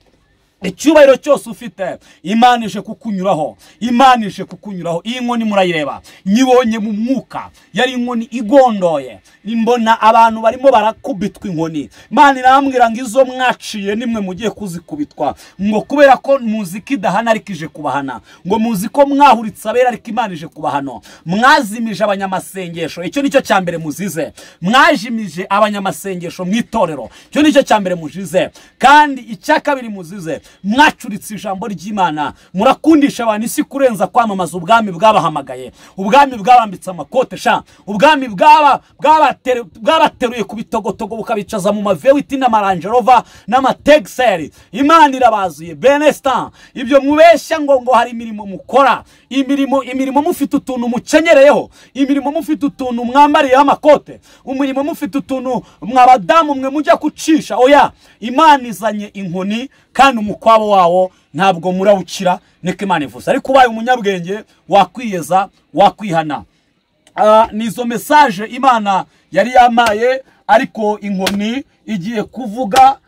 Icyubahiro cyose ufite Imana ije kukunyuraho, Imana ije kukunyuraho. Iyi nkoni murayireba, nyibonye mu mwuka, yari inkoni igondoye, imbona abantu barimo barakubitwa inkoni. Imana irambwira ngo izo mwaciye nimwe mugiye kuzikubitwa, ngo kubera ko muziki idahana ariko ije kubahana, ngo muzi ko mwahuritse abera ariko Imana ije kubahano. Mwazimije abanyamasengesho, icyo nicyo cya mbere muzize. Mwajimije abanyamasengesho mu itorero, icyo nicyo cya mbere muzize. Kandi icya kabiri muzize, mwacuritse ijambo ry'Imana, murakundisha abantu isi kurenza kwamamaza ubwami bwabahamagaye, ubwami bwabambitse amakote sha, ubwami bwabateruye ku bitogotogo bukabicaza mu mavewiti n'amarangerova n'amategiseri. Imana irabazuye benestan. Ibyo mubeshya ngo hari imirimo mukora, imirimo mufite utuntu mukenyereyeho, imirimo mufite utuntu mwambariyeho amakote, umurimo mufite utuntu mwabadamu mwe mujya kucisha. Oya, Imana izanye inkoni kandi umukwabo wawo ntabwo murawukira, niko Imana ivuze. Ariko ubaye umunyabwenge wakwiyeza, wakwihana. Nizo message Imana yari yamaye, ariko inkoni igiye kuvuga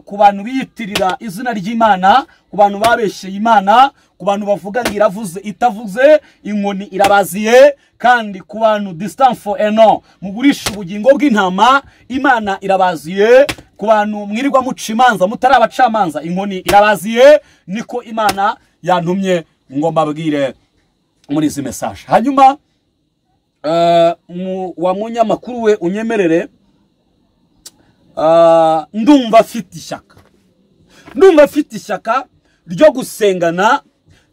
ku bantu biyitirira izina ry'Imana, ku bantu babeshye Imana, ku bantu bavuga ngo iravuze itavuze, inkoni irabaziye. Kandi ku bantu distant for eno mugurisha ubugingo bw'intama, Imana irabaziye. Ku bantu mwirirwa muca imanza mutari abacamanza, inkoni irabaziye. Niko Imana yantumye ngo mbabwire muri izi message. Hanyuma wa munyamakuru we unyemerere, ndumva afite ishyaka, ndumva afite ishyaka ryo gusengana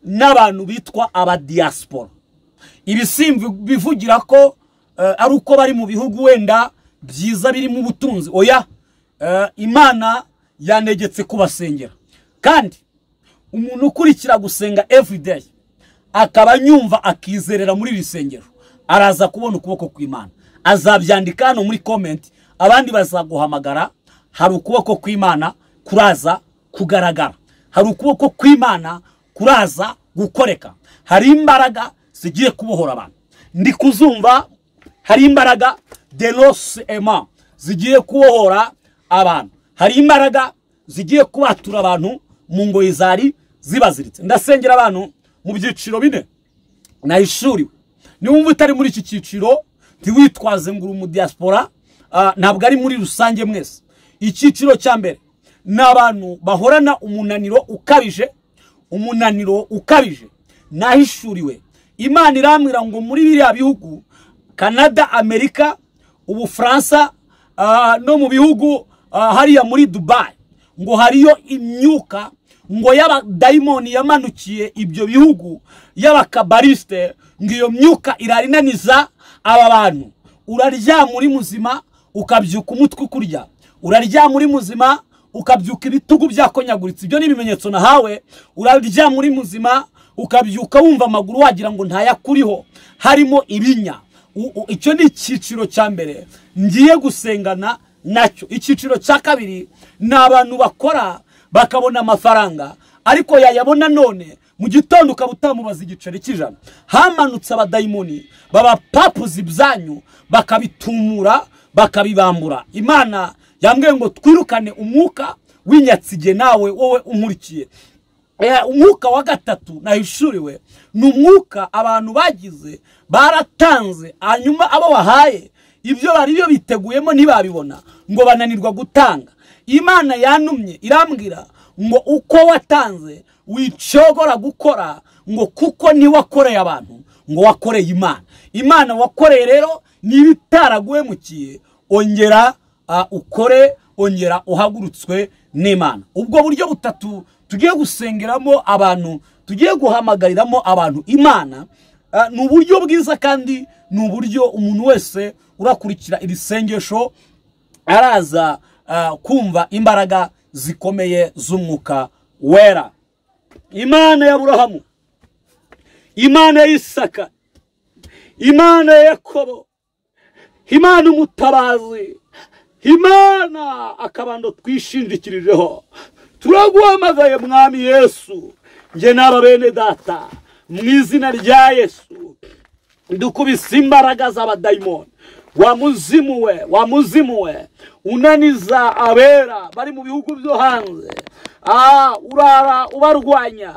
n'abantu bitwa abadiaspora. Ibisimbi bivugira ko ari uko bari mu bihugu wenda byiza birimo ubutunzi, oya. Imana yanegetse kubasengera. Kandi umuntu ukurikira Gusenga Everyday akaba anyumva akizerera muri iri sengero, araza kubona ukuboko kw'Imana. Azabyandika hano muri comment, abandi bazaguhamagara. Hari ukuboko kw'Imana kuraza kugaragara, hari ukuboko kw'Imana kuraza gukoreka, hari imbaraga zigiye kubohora abantu. Ndi kuzumva, hari imbaraga delos ema zigiye kubohora abantu, hari imbaraga zigiye kubatura abantu mu ngoyi zari zibaziritse. Ndasengera abantu mu byiciro bine nahishuriwe. Niwumva utari muri iki cyiciro, ntiwitwaze ngo uri mu diaspora, ntabwo ari muri rusange mwese. Icyiciro cya mbere ni abantu bahorana umunaniro ukabije, umunaniro ukabije. Nahishuriwe, Imana irambwira ngo muri biriya bihugu, Canada, Amerika, Ubufaransa, no mu bihugu hariya muri Dubai, ngo hariyo imyuka ngo y'abadayimoni yamanukiye ibyo bihugu y'abakabariste, ngo iyo myuka irarinaniza aba bantu. Uraryama uri muzima ukabyuka umutwe ukurya, uraryama uri muzima ukabyuka ibitugu byakonyaguritse. Ibyo ni ibimenyetso nahawe. Uraryama uri muzima ukabyuka wumva amaguru wagira ngo ntayakuriho, harimo ibinya. Icyo ni icyiciro cya mbere ngiye gusengana nacyo. Icyiciro cya kabiri ni abantu bakora bakabona amafaranga, ariko yayabona none mu gitondo ukaba utamubaza igiceri cy'ijana. Hamanutse abadayimoni babapapuza ibyanyu, bakabitumura, bakabibambura. Imana yambwiye ngo twirukane umwuka w'inyatsige nawe wowe unkurikiye. Umwuka wa gatatu nahishuriwe ni umwuka abantu bagize baratanze, hanyuma abo bahaye ibyo bari byo biteguyemo ntibabibona, ngo bananirwa gutanga. Imana yantumye irambwira ngo uko watanze wicogora gukora, ngo kuko ntiwakoreye abantu, ngo wakoreye Imana. Imana wakoreye rero niba itaraguhemukiye, ongera ukore, ongera uhagurutswe n'Imana. Ubwo buryo butatu tugiye gusengeramo abantu, tugiye guhamagariramo abantu Imana, ni uburyo bwiza kandi ni uburyo umuntu wese urakurikira iri sengesho araza kumva imbaraga zikomeye z'umwuka wera. Imana ya Aburahamu, Imana ya Isaka, Imana ya Yakobo, Imana umutabazi, Imana akabando twishingikirijeho, turaguhamagaye Mwami Yesu. Nge n'aba bene data mu izina rya Yesu dukubise imbaraga z'abadayimoni. Wamuzimuwe, wamuzimuwe unaniza abera bari mu bihugu byo hanze, urara ubarwanya,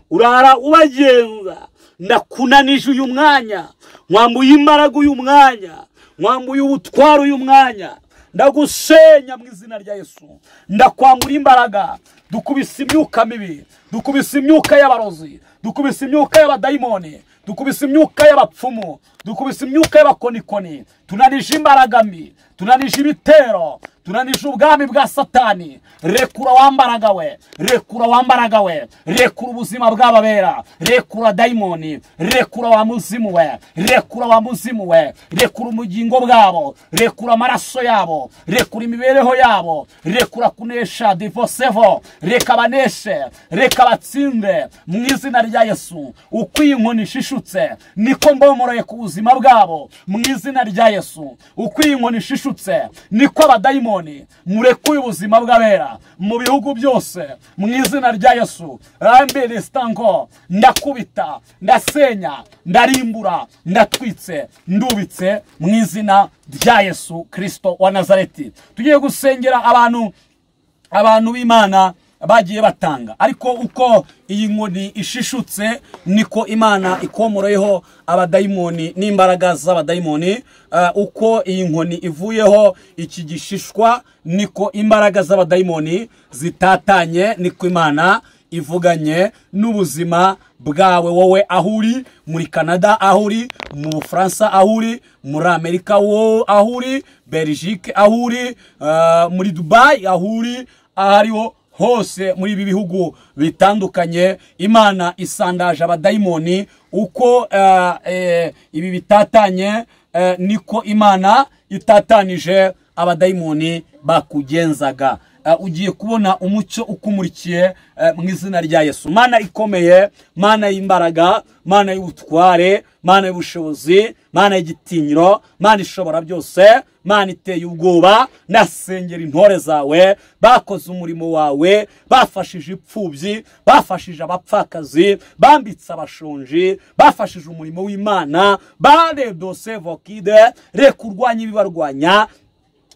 urara ubagenza. Ndakunanije uyu mwanya, nkwambuye imbaraga uyu mwanya, nkwambuye ubutwaro uyu mwanya, ndagusenya mu izina rya Yesu. Ndakwambura imbaraga. Dukubise imyuka mibi, dukubise imyuka y'abarozi, dukubise imyuka y'abadayimoni, dukubise imyuka y'abapfumu, dukubise imyuka y'abakonikoni. Tunanije imbaraga mbi, tunanije ibitero, tunanije ubwami bwa Satani. Rekura wambaraga we, rekura wambaraga we, rekura ubuzima bw'ababera, rekura dayimoni, rekura wa muzimu we, rekura wa muzimu we, rekura umugingo bwabo, rekura amaraso yabo, rekura imibereho yabo, rekura kunesha divosevo, reka baneshe, reka batsinde mu izina rya Yesu. Uko iyi nkoni ishishutse niko mbomoroye ku buzima bwabo mu izina rya Yesu. Uko iyi nkoni ishishutse niko abadayimoni murekuye ubuzima bw'abera mu bihugu byose mu izina rya Yesu. Rambere stanko, ndakubita, ndasenya, ndarimbura, ndatwitse, ndubitse mu izina rya Yesu Kristo wa Nazareti. Tugiye gusengera abantu b'Imana bagiye batanga, ariko uko iyi nkoni ishishutse niko Imana ikomoroyeho abadayimoni n'imbaraga z'abadayimoni. Uko iyi nkoni ivuyeho iki gishishwa niko imbaraga z'abadayimoni zitatanye, niko Imana ivuganye n'ubuzima bwawe wowe aho uri muri Canada, aho uri mu Bufaransa, aho uri muri Amerika, aho uri Belgique, aho uri muri Dubai, aho uri aho ariho hose muri ibi bihugu bitandukanye. Imana isandaje abadayimoni uko ibi bitatanye, niko Imana itatanije abadayimoni bakugenzaga. Ugiye kubona umucyo ukumurikiye mu izina rya Yesu. Mana ikomeye, Mana y'imbaraga, Mana y'ubutware, Mana y'ubushobozi, Mana y'igitinyiro, Mana ishobora byose, Mana iteye ubwoba, ndasengera intore zawe bakoze umurimo wawe, bafashije ipfubyi, bafashije abapfakazi, bambitse abashonji, bafashije umurimo w'Imana, baredose vokide. Reka urwanye ibibarwanya,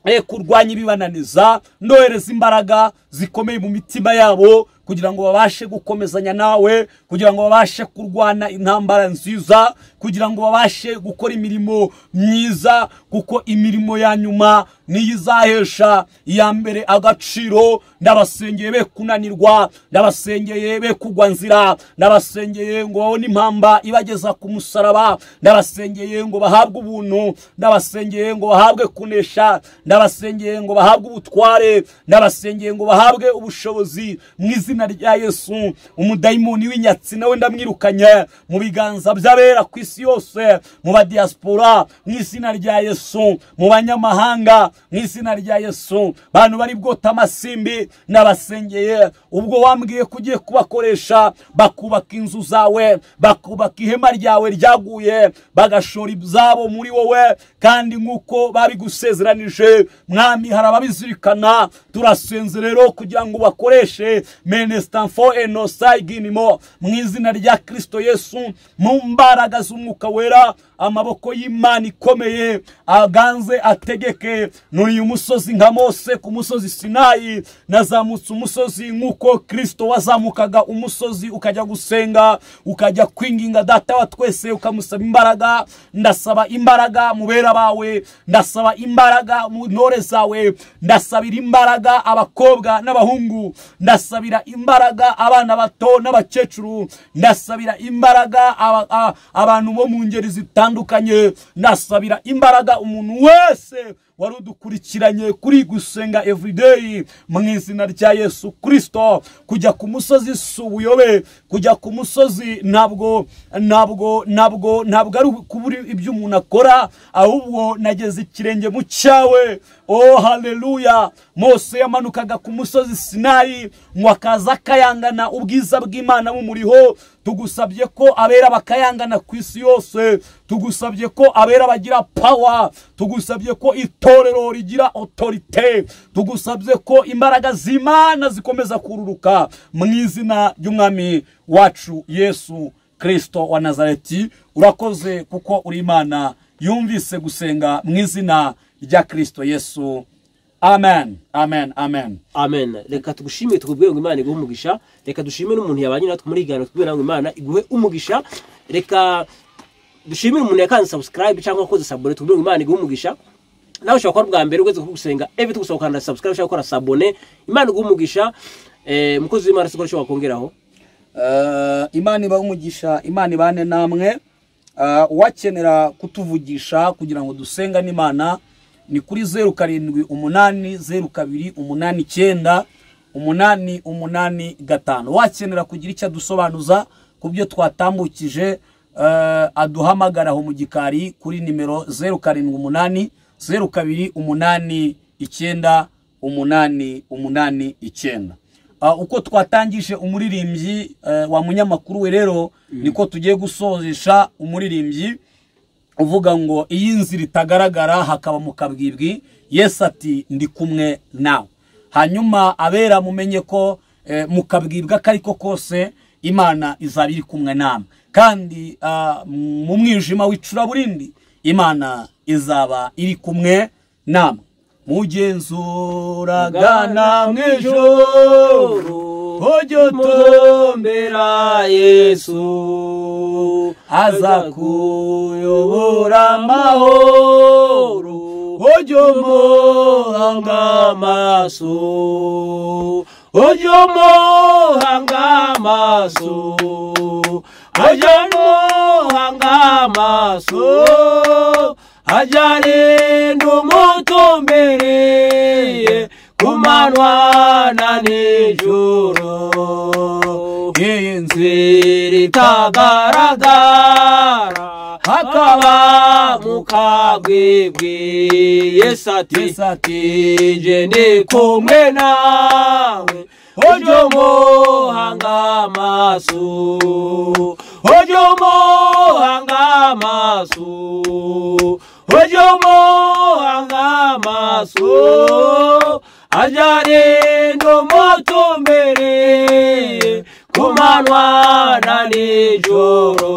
reka urwanye ibibananiza, ndohereza imbaraga zikomeye mu mitima yabo kugira ngo babashe gukomezanya nawe, kugira ngo babashe kurwana intambara nziza, kugira ngo babashe gukora imirimo myiza, kuko imirimo ya nyuma niyo izahesha iya mbere agaciro. Ndabasengeye be kunanirwa, ndabasengeye be kugwa nzira, ndabasengeye ngo babone impamba ibageza ku musaraba, ndabasengeye ngo bahabwe ubuntu, ndabasengeye ngo bahabwe kunesha, ndabasengeye ngo bahabwe ubutware, ndabasengeye ngo bahabwe ubushobozi mu izina rya Yesu. Umudayimoni w'inyatsi nawe ndamwirukanye mu biganza by'abera ku isi yose, mu badiaspora mu izina rya Yesu, mu banyamahanga mu izina rya Yesu. Bantu bari bwota amasimbi nabasengeye, ubwo wambwiye kugiye kubakoresha bakubaka inzu zawe, bakubaka ihema ryawe ryaguye, bagashora ibyabo muri wowe, kandi nk'uko babigusezeranije Mwami hari ababizirikana. Turasenze rero kugira ngo bakoreshe menestanfo enosayiginimo mu izina rya Kristo Yesu, mu mbaraga z'Umwuka Wera, amaboko y'Imana ikomeye aganze ategeke. Nuriye umusozi nka Mose ku musozi Sinayi, nazamutse umusozi nk'uko Kristo wazamukaga umusozi ukajya gusenga, ukajya kwinginga Data wa twese ukamusaba imbaraga. Ndasaba imbaraga mu bera bawe, ndasaba imbaraga mu ntore zawe, ndasabira imbaraga abakobwa n'abahungu, ndasabira imbaraga abana bato n'abakecuru, ndasabira imbaraga abantu bo mu ngeri zitandukanye, ndasabira imbaraga umuntu wese wari udukurikiranye kuri Gusenga Everyday mu izina rya Yesu Kristo. Kujya ku musozi si ubuyobe, kujya ku musozi ntabwo ntabwo ntabwo ntabwo ari kubura ibyo umuntu akora, ahubwo nageze ikirenge mu cyawe. Oh haleluya! Mose yamanukaga ku musozi Sinayi ngo akaza akayangana ubwiza bw'Imana bumuriho. Tugusabye ko abera bakayangana ku isi yose, tugusabye ko abera bagira power, tugusabye ko itorero rigira autorite, tugusabye ko imbaraga z'Imana zikomeza kururuka mu izina ry'Umwami wacu Yesu Kristo wa Nazareti. Urakoze kuko uri Imana yumvise gusenga mu izina rya Kristo Yesu. Amen, amen, amen, amen. Reka tugushime tukubwire ngo Imana iguhe umugisha. Reka dushime n'umuntu yabanye natwe muri iganiro, tukubwire ngo Imana iguhe umugisha. Reka dushimire umuntu yakanze subscribe cyangwa akoze sabone, tukubwire ngo Imana iguhe umugisha. Nawe ushobora gukora bwa mbere ugeze ku Gusenga Every, tugusaba gukanda subscribe cyangwa gukora sabone. Imana iguhe umugisha. Mukozi w'Imana siko ushobora kongeraho. Imana ibahe umugisha, Imana ibane namwe. Uwakenera kutuvugisha kugira ngo dusenga n'Imana ni kuri 078 02 89 885. Wakenera kugira icyo adusobanuza ku byo twatambukije, aduhamagara aho mu gikari kuri nimero 078 02 89 889. Uko twatangije umuririmbyi wa munyamakuru we rero, niko tugiye gusozesha umuririmbyi uvuga ngo iyi nzira itagaragara hakaba mu kabwibwi, Yesu ati ndi kumwe nawe. Hanyuma abera mumenye ko mu kabwibwa kariko kose Imana izaba iri kumwe namwe, kandi mu mwijima w'icuraburindi Imana izaba iri kumwe namwe. Mugenzuraga namwe ijoro ujye utumbera Yesu, aza kuyobora amahoro, ujye umuhanga amaso, ujye umuhanga amaso, ujye umuhanga amaso, ajarinda umutumbereye. Ku manywa na nijoro. Iyi nzira Itagaragara hakaba mu kagwibwi. Yesu ati Yesu ati nje ndi kumwe nawe, ujye umuhanga amaso, ujye umuhanga amaso, ujye umuhanga amaso, ajya arinda umutumbere ku manywa na nijoro.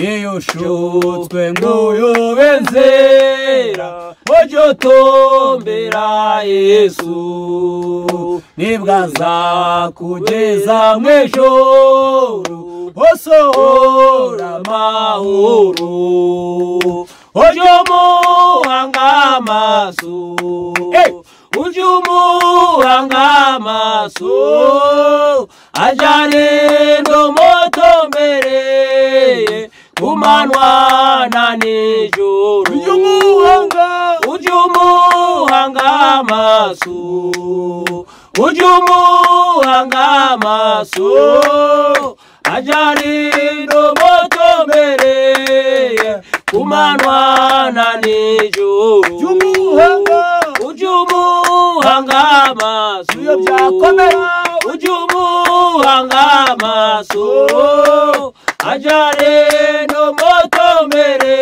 Iyo ushutswe ngo Nguyobe nzira, ujye utumbira Yesu, nibwo azakugeza mu ijuru, usohora amahoro. Ujye umuhanga amaso, ujye umuhanga amaso, ajya arinda umutumbere ku manywa na nijoro. Ujye umuhanga, ujye umuhanga amaso, ujye umuhanga amaso, ajya arinda umutumbere ku manywa na nijoro. Ujye umuhanga, ujye umuhanga amaso, iyo byakomera, ujye umuhanga amaso, ajya arinda umutumbere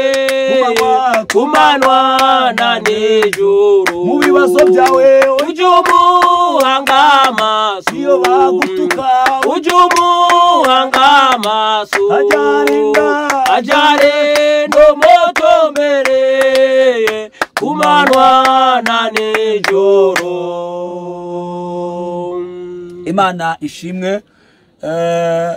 ku manywa na nijoro. Mu bibazo byawe, ujye umuhanga amaso, iyo bagutuka, ujye umuhanga amaso, ajya arinda, ajya arinda umutumbere ku manywa na nijoro. Imana ishimwe.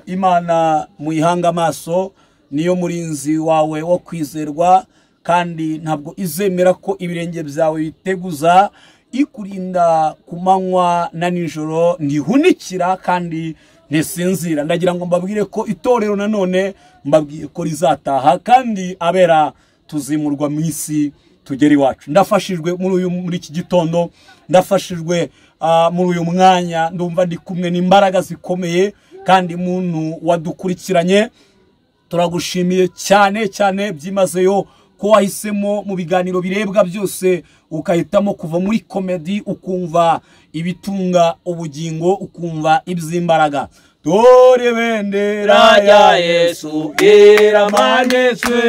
Imana muyihanga amaso, niyo murinzi wawe wo kwizerwa, kandi ntabwo izemera ko ibirenge byawe biteguza. Ikurinda ku manywa na nijoro, ntihunikira kandi ntisinzira. Ndagira ngo mbabwire ko itorero nanone mbabwiye ko rizataha, kandi abera tuzimurwa mu isi tugera iwacu. Ndafashijwe muri iki gitondo, ndafashijwe muri uyu mwanya, ndumva ndi kumwe n'imbaraga zikomeye. Kandi muntu wadukurikiranye, turagushimiye cyane cyane byimazeyo ko wahisemo mu biganiro birebwa byose ukahitamo kuva muri komedi, ukumva ibitunga ubugingo, ukumva iby'imbaraga. Dore bendera ya Yesu iramanitswe,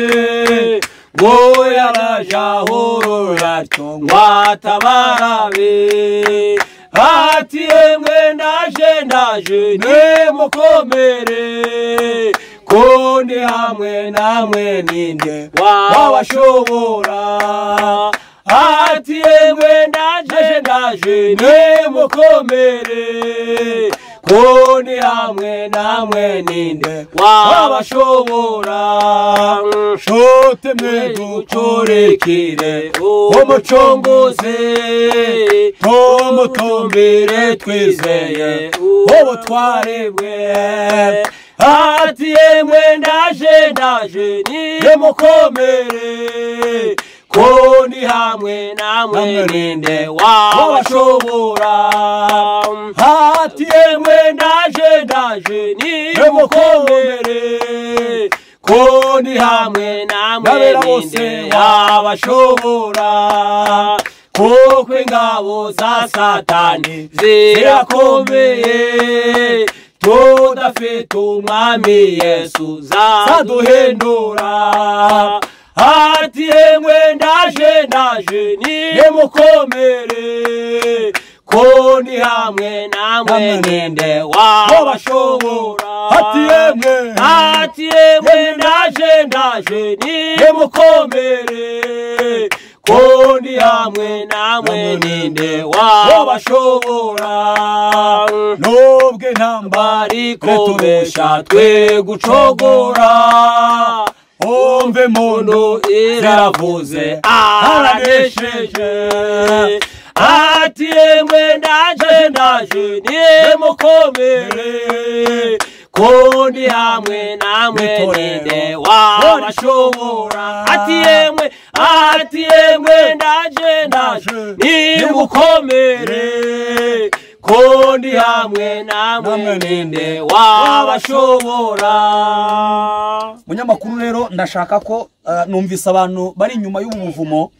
ngo yarajahoro yatyo ngo atabarabe. Ati yemwe ndaje ndaje nimukomere, ko ndi hamwe namwe ninde wabashobora. Ati yemwe ndaje ndaje nimukomere, ko ndi hamwe namwe ninde wabashobora. Shote mwe ducurekire umucunguzi, tumutumbire twizeye ubutware bwe. Ati yemwe ndaje ndaje nimukomere, ko ndi hamwe namwe ninde wabashobora. Ati yemwe ndaje ndaje nimukomere, ko ndi hamwe namwe ninde wabashobora. Kuko ingabo za Satani zirakomeye, tudafite umwami Yesu zaduhindura. Ati yemwe ndaje ndaje nimukomere, ko ndi hamwe namwe ninde wabashobora. Ati yemwe, ati yemwe ndaje ndaje nimukomere, ko ndi hamwe namwe ninde wabashobora. Nubwo intambara ikomesha twe gucogora, umve muntu iravuze aranesheje. Ati yemwe ndaje ndaje nimukomere, ko ndi hamwe namwe ninde wabashobora. Ati yemwe, Ati yemwe ndaje ndaje nimukomere ko ndi hamwe namwe ninde wabashobora. Munyamakuru rero ndashaka ko numvise abantu bari inyuma y'ubu buvumo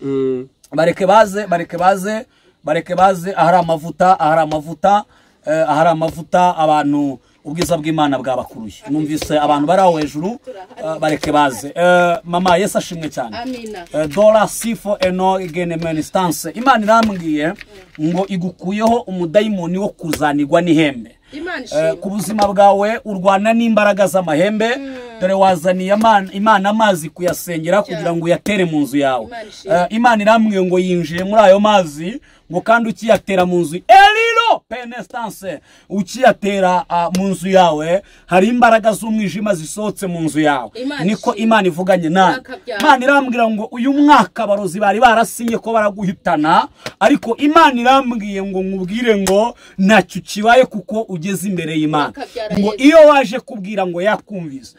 bareke baze bareke baze bareke baze ahari amavuta ahari amavuta ahari amavuta abantu ubwiza bw'Imana bwabakuruye. Numvise abantu bari aho hejuru bareke baze. Mama Yesu ashimwe cyane. Amina. Dora sifo eno igene instance. Imana irambwiye ngo igukuyeho umudayimoni wo kuzanirwa n'ihembe. Ku buzima bwawe urwana n'imbaraga z'amahembe. Dore wazaniye Imana amazi kuyasengera kugira ngo uyatere mu nzu yawe. Imana irambwiye ngo yinjiye muri ayo mazi ngo kandi ukiyatera mu nzu elilo penestance ukiyatera mu nzu yawe hari imbaraga z'umwijima zisohotse mu nzu yawe. Niko Imana ivuganye nawe. Imana irambwira ngo uyu mwaka abarozi bari barasinye ko baraguhitana, ariko Imana irambwiye ngo nkubwire ngo ntacyo kibaye kuko ugeze imbere y'Imana. Ngo iyo waje kubwira ngo yakumvise.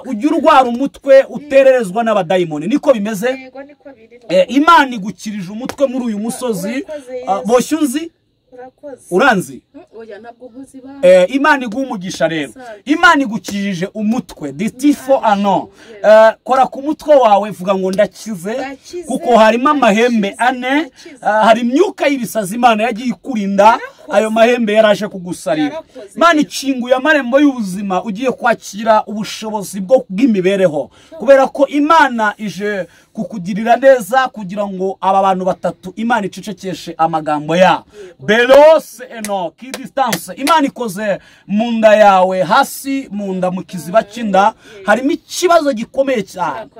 Ujya urwara umutwe utererezwa n'abadayimoni niko bimeze. Imana igukirije umutwe muri uyu musozi. Boshye unzi uranzi. Imana iguha umugisha rero. Imana igukijije umutwe ditifo ano. Kora ku mutwe wawe vuga ngo ndakize, kuko harimo amahembe ane. Hari imyuka y'ibisazi Imana yagiye ikurinda, ayo mahembe yaraje kugusarira. Imana ikinguye amarembo y'ubuzima, ugiye kwakira ubushobozi bwo bw'imibereho, kubera ko Imana ije kukugirira neza kugira ngo aba bantu batatu Imana icecekeshe amagambo ya Belose eno ki distance. Imana ikoze mu nda yawe hasi mu nda mu kiziba cy'inda harimo ikibazo gikomeye cyane.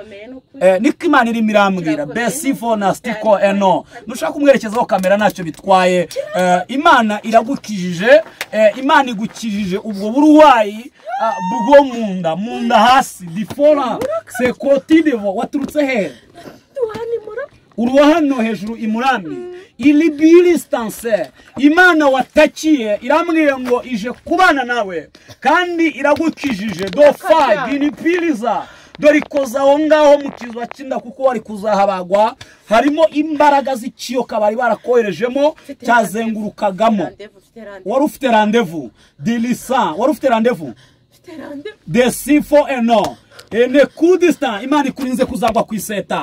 Niko Imana irimo irambwira besifo na stiko eno. Nushaka kumwerekezaho kamera ntacyo bitwaye. Imana iragukijije, Imana igukijije ubwo burwayi bwo mu nda hasi difora sekotidevo. Waturutse he? Uruwa hano hejuru imurambi ilibilistance. Imana watakiye irambwiye ngo ije kubana nawe kandi iragukijije dofa ginipiliza. Dore ikoza aho ngaho mu kizu cy'inda kuko wari kuzahabagwa harimo imbaraga z'ikiyoka bari barakoherejemo cyazengurukagamo. Wari ufite rendez-vous dilisa, wari ufite rendez-vous de sifo eno ene kudista. Imana ikurinze kuzagwa ku iseta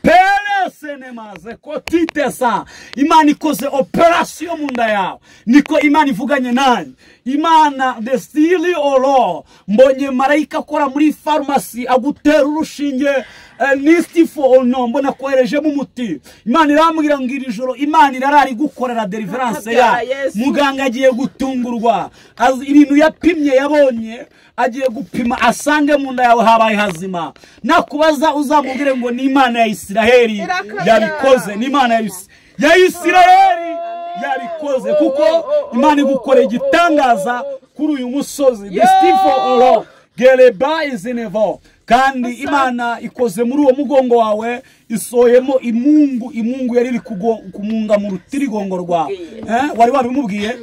peresenemaze kotitesa. Imana ikoze operation mu nda yawe, niko Imana ivuganye nanjye. Imana desili oro mbonye marayika akora muri farumasi agutera urushinge nistifo ono mbona koherejemo umuti. Imana irambwira ngo iri joro Imana irarari gukorera deliverance ya muganga agiye gutungurwa. Ibintu yapimye yabonye agiye gupima asange mu nda yawe habaye hazima. Nakubaza uzamubwire ngo ni Imana ya Isiraheli yabikoze, ni Imana ya Isiraheli yabikoze, kuko Imana igukoreye igitangaza kuri uyu musozi destifo oro gereba izinevo. Kandi Imana ikoze muri uwo mugongo wawe isoyemo imungu, imungu yari iri kumunga mu rutirigongo rwawe. Wari wabimubwiye?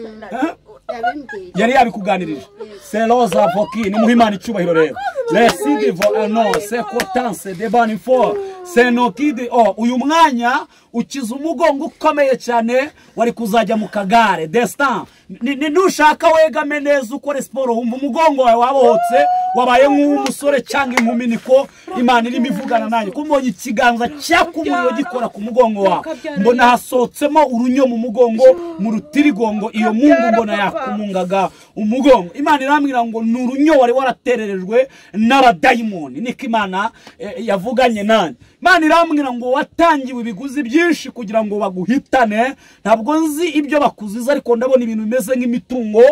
Yari yabikuganirije. Seloza voki ni muhimana icyubahiro rero. Lesidivo ano sekotanse de banifo senokide o. Uyu mwanya ukiza umugongo ukomeye cyane wari kuzajya mu kagare destin. Nushaka wegame neza ukore siporo wumva umugongo wawe wabohotse wabaye nk'umusore cyangwa inkumi. Niko Imana irimo ivugana nanjye. Kumbonye ikiganza cyakumuriyo gikora ku mugongo wawe, mbona hasohotsemo urunyo mu mugongo mu rutirigongo. Iyo mungu mbona yakumungaga umugongo. Imana irambwira ngo ni urunyo wari waratererejwe n'abadayimoni. Niko Imana yavuganye nanjye. Imana irambwira ngo watangiwe ibiguzi byinshi kugira ngo baguhitane. Ntabwo nzi ibyo bakuziza, ariko ndabona ibintu bimeze nk'imitungo,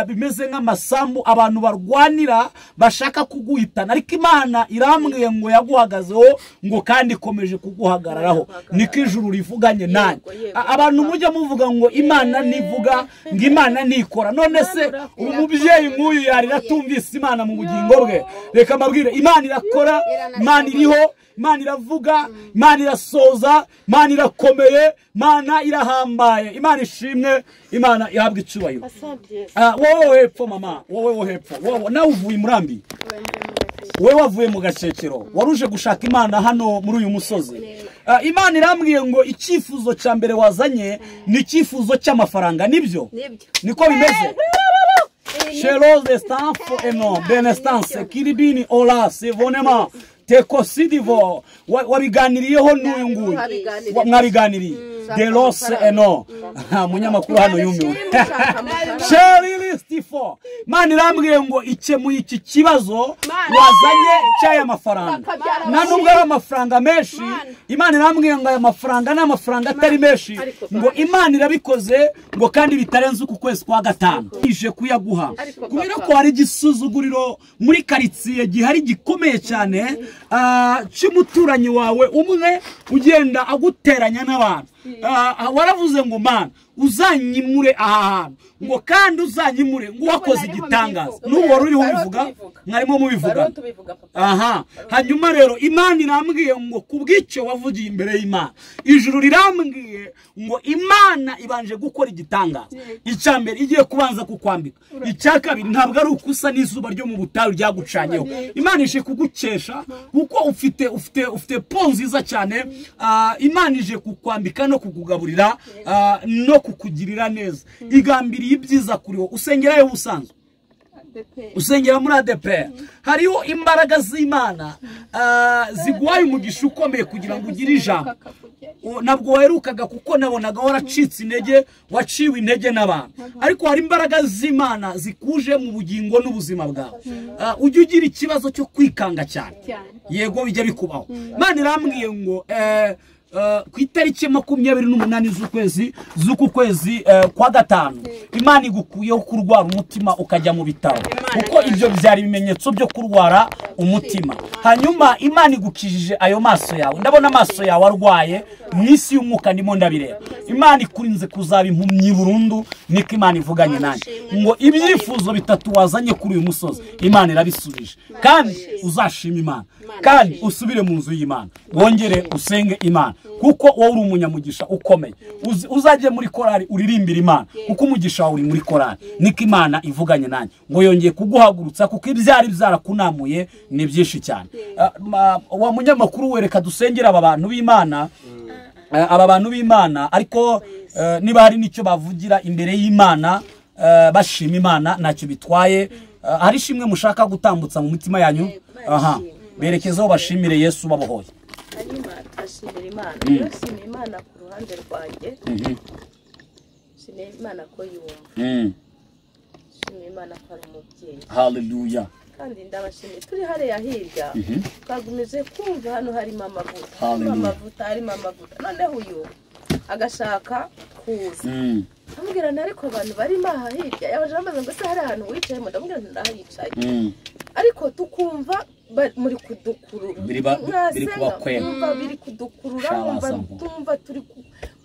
bimeze nk'amasambu abantu barwanira bashaka kuguhitana, ariko Imana irambwiye ngo yaguhagazeho ngo kandi ikomeje kuguhagararaho. Niko ijuru rivuganye nanjye. Abantu mujya muvuga ngo Imana nivuga ngo Imana nikora. None se umubyeyi nk'uyu yarira atumvise Imana mu bugingo bwe? Reka mbabwire, Imana irakora, Imana iriho, Imana iravuga, Imana irasoza, Imana irakomeye, Imana irahambaye. Imana ishimwe, Imana ihabwa icyubahiro. Wowe hepfo mama, wowe hepfo, wowe nawe uvuye Murambi, wowe wavuye mu Gacekero, waruje gushaka Imana hano muri uyu musozi. Imana irambwiye ngo icyifuzo cya mbere wazanye ni icyifuzo cy'amafaranga, nibyo? Niko bimeze. Chelose stanfo eno benestance kiribini ola sevonema tekosidivo. Wabiganiriyeho n'uyu nguyu, mwabiganiriye delose eno. Munyamakuru hano yumiwe. Shelili stifo. Imana irambwiye ngo ikemuye iki kibazo wazanye cy'aya mafaranga, nta nubwo ari amafaranga menshi. Imana irambwiye ngo aya mafaranga ni amafaranga atari menshi, ngo Imana irabikoze, ngo kandi bitarenze uku kwezi kwa gatanu ije kuyaguha, kubera ko hari igisuzuguriro muri karitsiye gihari gikomeye cyane cy'umuturanyi wawe umwe ugenda aguteranya n'abantu. Waravuze ngo Mana uzanyimure aha hantu, ngo kandi uzanyimure, ngo wakoze igitangaza. N'ubu wari uriho ubivuga, mwarimo mubivuga. Aha hanyuma rero Imana irambwiye ngo kubw'icyo wavugiye imbere y'Imana, ijuru rirambwiye ngo Imana ibanje gukora igitangaza. Icya mbere igiye kubanza kukwambika, icya kabiri ntabwo ari ukusa n'izuba ryo mu butayu ryagucanyeho. Imana ije kugukesha kuko ufite ufite ufite po nziza cyane. Imana ije kukwambika no kukugaburira no kukugirira neza, igambiriye ibyiza kuri wowe. Usengerayo ubusanzwe, usengera muri ADEPR, hariho imbaraga z'Imana ziguhaye umugisha ukomeye kugira ngo ugire ijambo. Ntabwo waherukaga kuko nabonaga waracitse intege, waciwe intege n'abantu, ariko hari imbaraga z'Imana zikuje mu bugingo n'ubuzima bwawe. Ujya ugira ikibazo cyo kwikanga cyane? Yego, bijya bikubaho. Imana irambwiye ngo ku itariki 28 z'ukwezi z'uku kwezi kwa gatanu, Imana igukuyeho kurwara umutima ukajya mu bitaro, kuko ibyo byari ibimenyetso byo kurwara umutima. Hanyuma Imana igukijije ayo maso yawe, ndabona amaso yawe arwaye mu isi y'umwuka, ndimo ndabireba. Imana ikurinze kuzaba impumyi burundu, niko Imana ivuganye nanjye, ngo ibyifuzo bitatu wazanye kuri uyu musozi Imana irabisubije, kandi uzashima Imana, kandi usubire mu nzu y'Imana, wongere usenge Imana, kuko wowe uri umunyamugisha ukomeye. Uzajye muri korali uririmbira Imana, kuko umugisha wawe uri muri korali. Niko Imana ivuganye nanjye, ngo yongeye kuguhagurutsa kuko ibyari byarakunamuye ni byinshi cyane. Wa munyamakuru, wereka dusengera aba bantu b'Imana, aba bantu b'Imana, ariko niba hari n'icyo bavugira imbere y'Imana bashima Imana, ntacyo bitwaye. Hari ishimwe mushaka gutambutsa mu mitima yanyu? Aha, berekezeho bashimire Yesu babohoye. Hanyuma turashimira Imana. Rero nshimiye Imana ku ruhande rwanjye, nshimiye Imana ko yumva, nshimiye Imana ko ari umubyeyi. Haleluya. Kandi ndabashimiye, turi hariya hirya twagumije kumva hano harimo amavuta, harimo Hallelujah. amavuta, harimo amavuta. Noneho uyu agashaka kuza, amubwira nti ariko abantu barimo aha hirya, yabaje ambaza ngo ese hari ahantu wicayemo? Ndamubwira nti ndahicaye, ariko tukumva muri kudukurura. Biri Mwasenga, kubakwega. nkumva biri kudukurura, nkumva Shabaza. tumva turi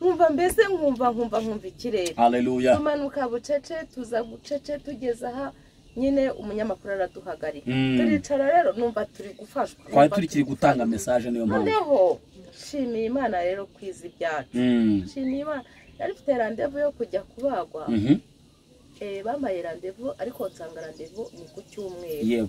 nkumva mbese nkumva ikirere. Haleluya. Tumanuka bucece, tuza bucece, tugeze aha nyine umunyamakuru araduhagarika, turicara. Rero numva turi gufashwa, Twari numva turikiri gutanga message, niyo mpamvu. Noneho nshimiye Imana rero kwiza ibyacu. Nshimiye Imana, nari mfite rendez-vous yo kujya kubagwa. Bampaye rendez-vous, ariko nsanga rendez-vous ni ku cyumweru.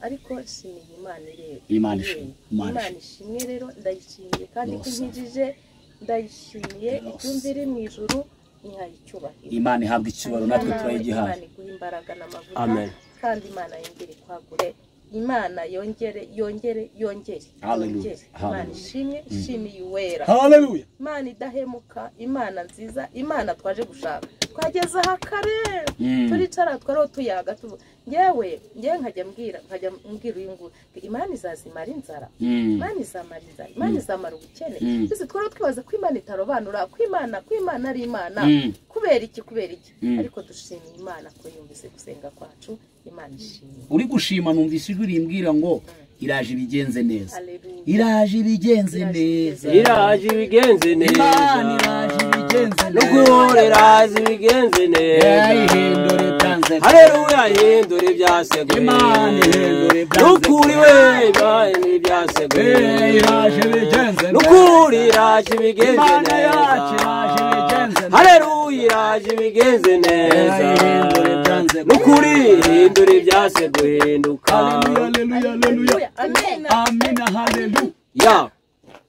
Ariko nshimiye Imana ireba. Imana ishimwe. Imana Imana ishimwe rero, ndayishimiye kandi ko Rosa. inkijije, ndayishimiye. Rosa. Icyumba iri mu ijuru nyihaye icyubahiro. Imana ihabwa icyubahiro, natwe Nawe turayigihaye. Imana iguhe imbaraga n'amavuta. Amen. Kandi Imana yongere ikwagure, Imana yongere, yongere, yongere, Hallelujah. yongere. Imana Hallelujah. ishimwe, ishimiye uwera. Haleluya. Imana idahemuka, Imana nziza, Imana twaje gushaka, twageze aha kare. Turicara, twariho tuyaga, tuvuga, ngewe nkajya mbwira uyu nguyu ngo Imana izazimara inzara, Imana izamara inzara, Imana izamara ubukene. Twese twari twibaza ko Imana itarobanura, ko Imana ari Imana. Kubera iki? Kubera iki? Ariko dushimiye Imana ko yumvise gusenga kwacu. Imana ishimwe. Uri gushima, numvise ijwi rimbwira ngo iraje ibigenze neza. Haleluya. Iraje ibigenze neza. Iraje ibigenze neza. Imana iraje ibigenze neza. Nukuri iraje ibigenze neza. Ihindura ibyanze. Haleluya, ihindura ibyaseguye. Imana ihindura ibyanze. Nukuri we, Imana ibyaseguye. Iraje ibigenze neza. Nukuri iraje ibigenze Imana neza. yacu iraje ibigenze neza. Haleluya, iraje ibigenze neza. Ihindura ibyanze. Nukuri ihindura ibyase guhinduka. Haleluya, haleluya, haleluya. Amen. Amina, haleluya. Ya.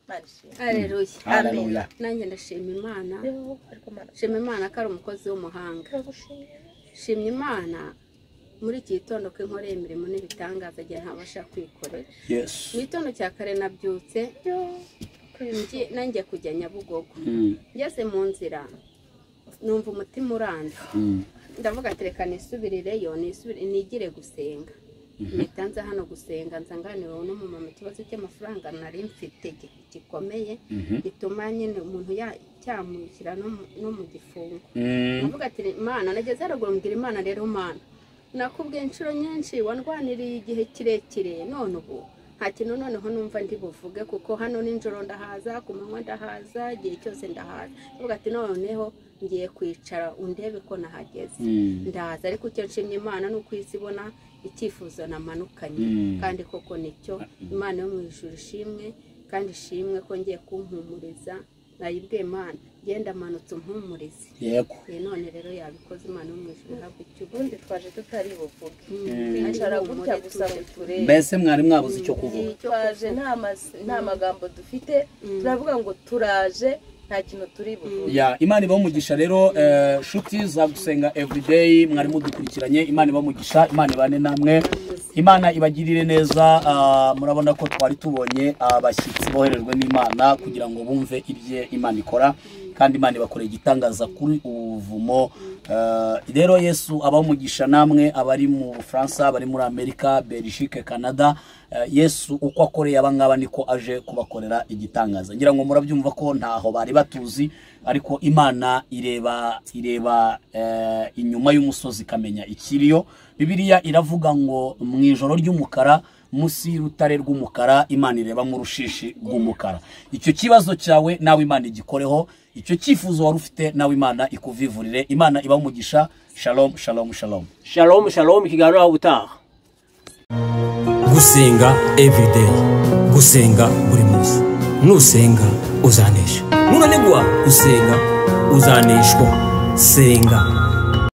Imana ishimwe. Haleluya. Haleluya. Nanjye ndashima Imana. Ariko Mana, Shima Imana ko ari umukozi w'umuhanga. turagushimira. Shimye Imana muri iki gitondo ko inkoreye imirimo n'ibitangaza igihe ntabasha kwikorera. Yes. Mu gitondo cya kare nabyutse nanjye kujya Nyabugogo. Ngeze mu nzira numva umutima uranze. Ndavuga ati reka nisubirireyo, nigire gusenga. Mpita nza hano gusenga, nza nganira n'umumama ikibazo cy'amafaranga nari mfite gikomeye gituma nyine umuntu cyamushyira no mu gifungo. Ndavuga ati Imana, nageze haruguru mbwira Imana rero Mana, nakubwiye inshuro nyinshi wandwaniriye igihe kirekire, none ubu nta kintu noneho numva ndi buvuge, kuko hano nijoro ndahaza, ku manywa ndahaza, igihe cyose ndahaza. Ndavuga ati noneho ngiye kwicara undebe ko nahageze. Ndaza, ariko icyo nshimye Imana ni uko isi ibona icyifuzo namanukanye, kandi koko nicyo. Imana yo mu ijuru ishimwe, kandi ishimwe ko ngiye kumpumuriza. Nayibwiye Imana genda manutse umpumurize. Yego. None rero yabikoze, Imana yo mu ijuru ihabwe icyubahiro. Ubundi twaje tutari buvuge, twicara gutya gusa ngo turebe. Mbese mwari mwabuze icyo kuvuga? Twaje nta magambo dufite, turavuga ngo turaje nta kintu turi buvuge. Ya, Imana ibahe umugisha rero, shuti za Gusenga Everyday mwari mudukurikiranye. Imana ibahe umugisha, Imana ibane namwe, Imana ibagirire neza. Murabona ko twari tubonye abashyitsi boherejwe n'Imana kugira ngo bumve ibye Imana ikora, kandi Imana ibakoreye igitangaza kuri ubuvumo. Rero Yesu abahe umugisha namwe abari mu Bufaransa, abari muri Amerika, Belgique, Canada. Yesu uko akoreye abangaba niko aje kubakorera igitangaza. Ngira ngo murabyumva ko ntaho bari batuzi, ariko Imana ireba inyuma y'umusozi ikamenya ikiriyo. Bibiliya iravuga ngo mu ijoro ry'umukara, munsi y'urutare rw'umukara, Imana ireba mu rushishi rw'umukara. Icyo kibazo cyawe nawe Imana igikoreho, icyo cyifuzo wari ufite nawe Imana ikuvivurire. Imana ibahe umugisha. Shalom, shalom, shalom. Shalom, shalom. Ikiganiro aho ubutaha. Gusenga everyday, gusenga buri munsi. Nusenga uzanesha, nunanigwa gusenga uzaneshwa. Senga.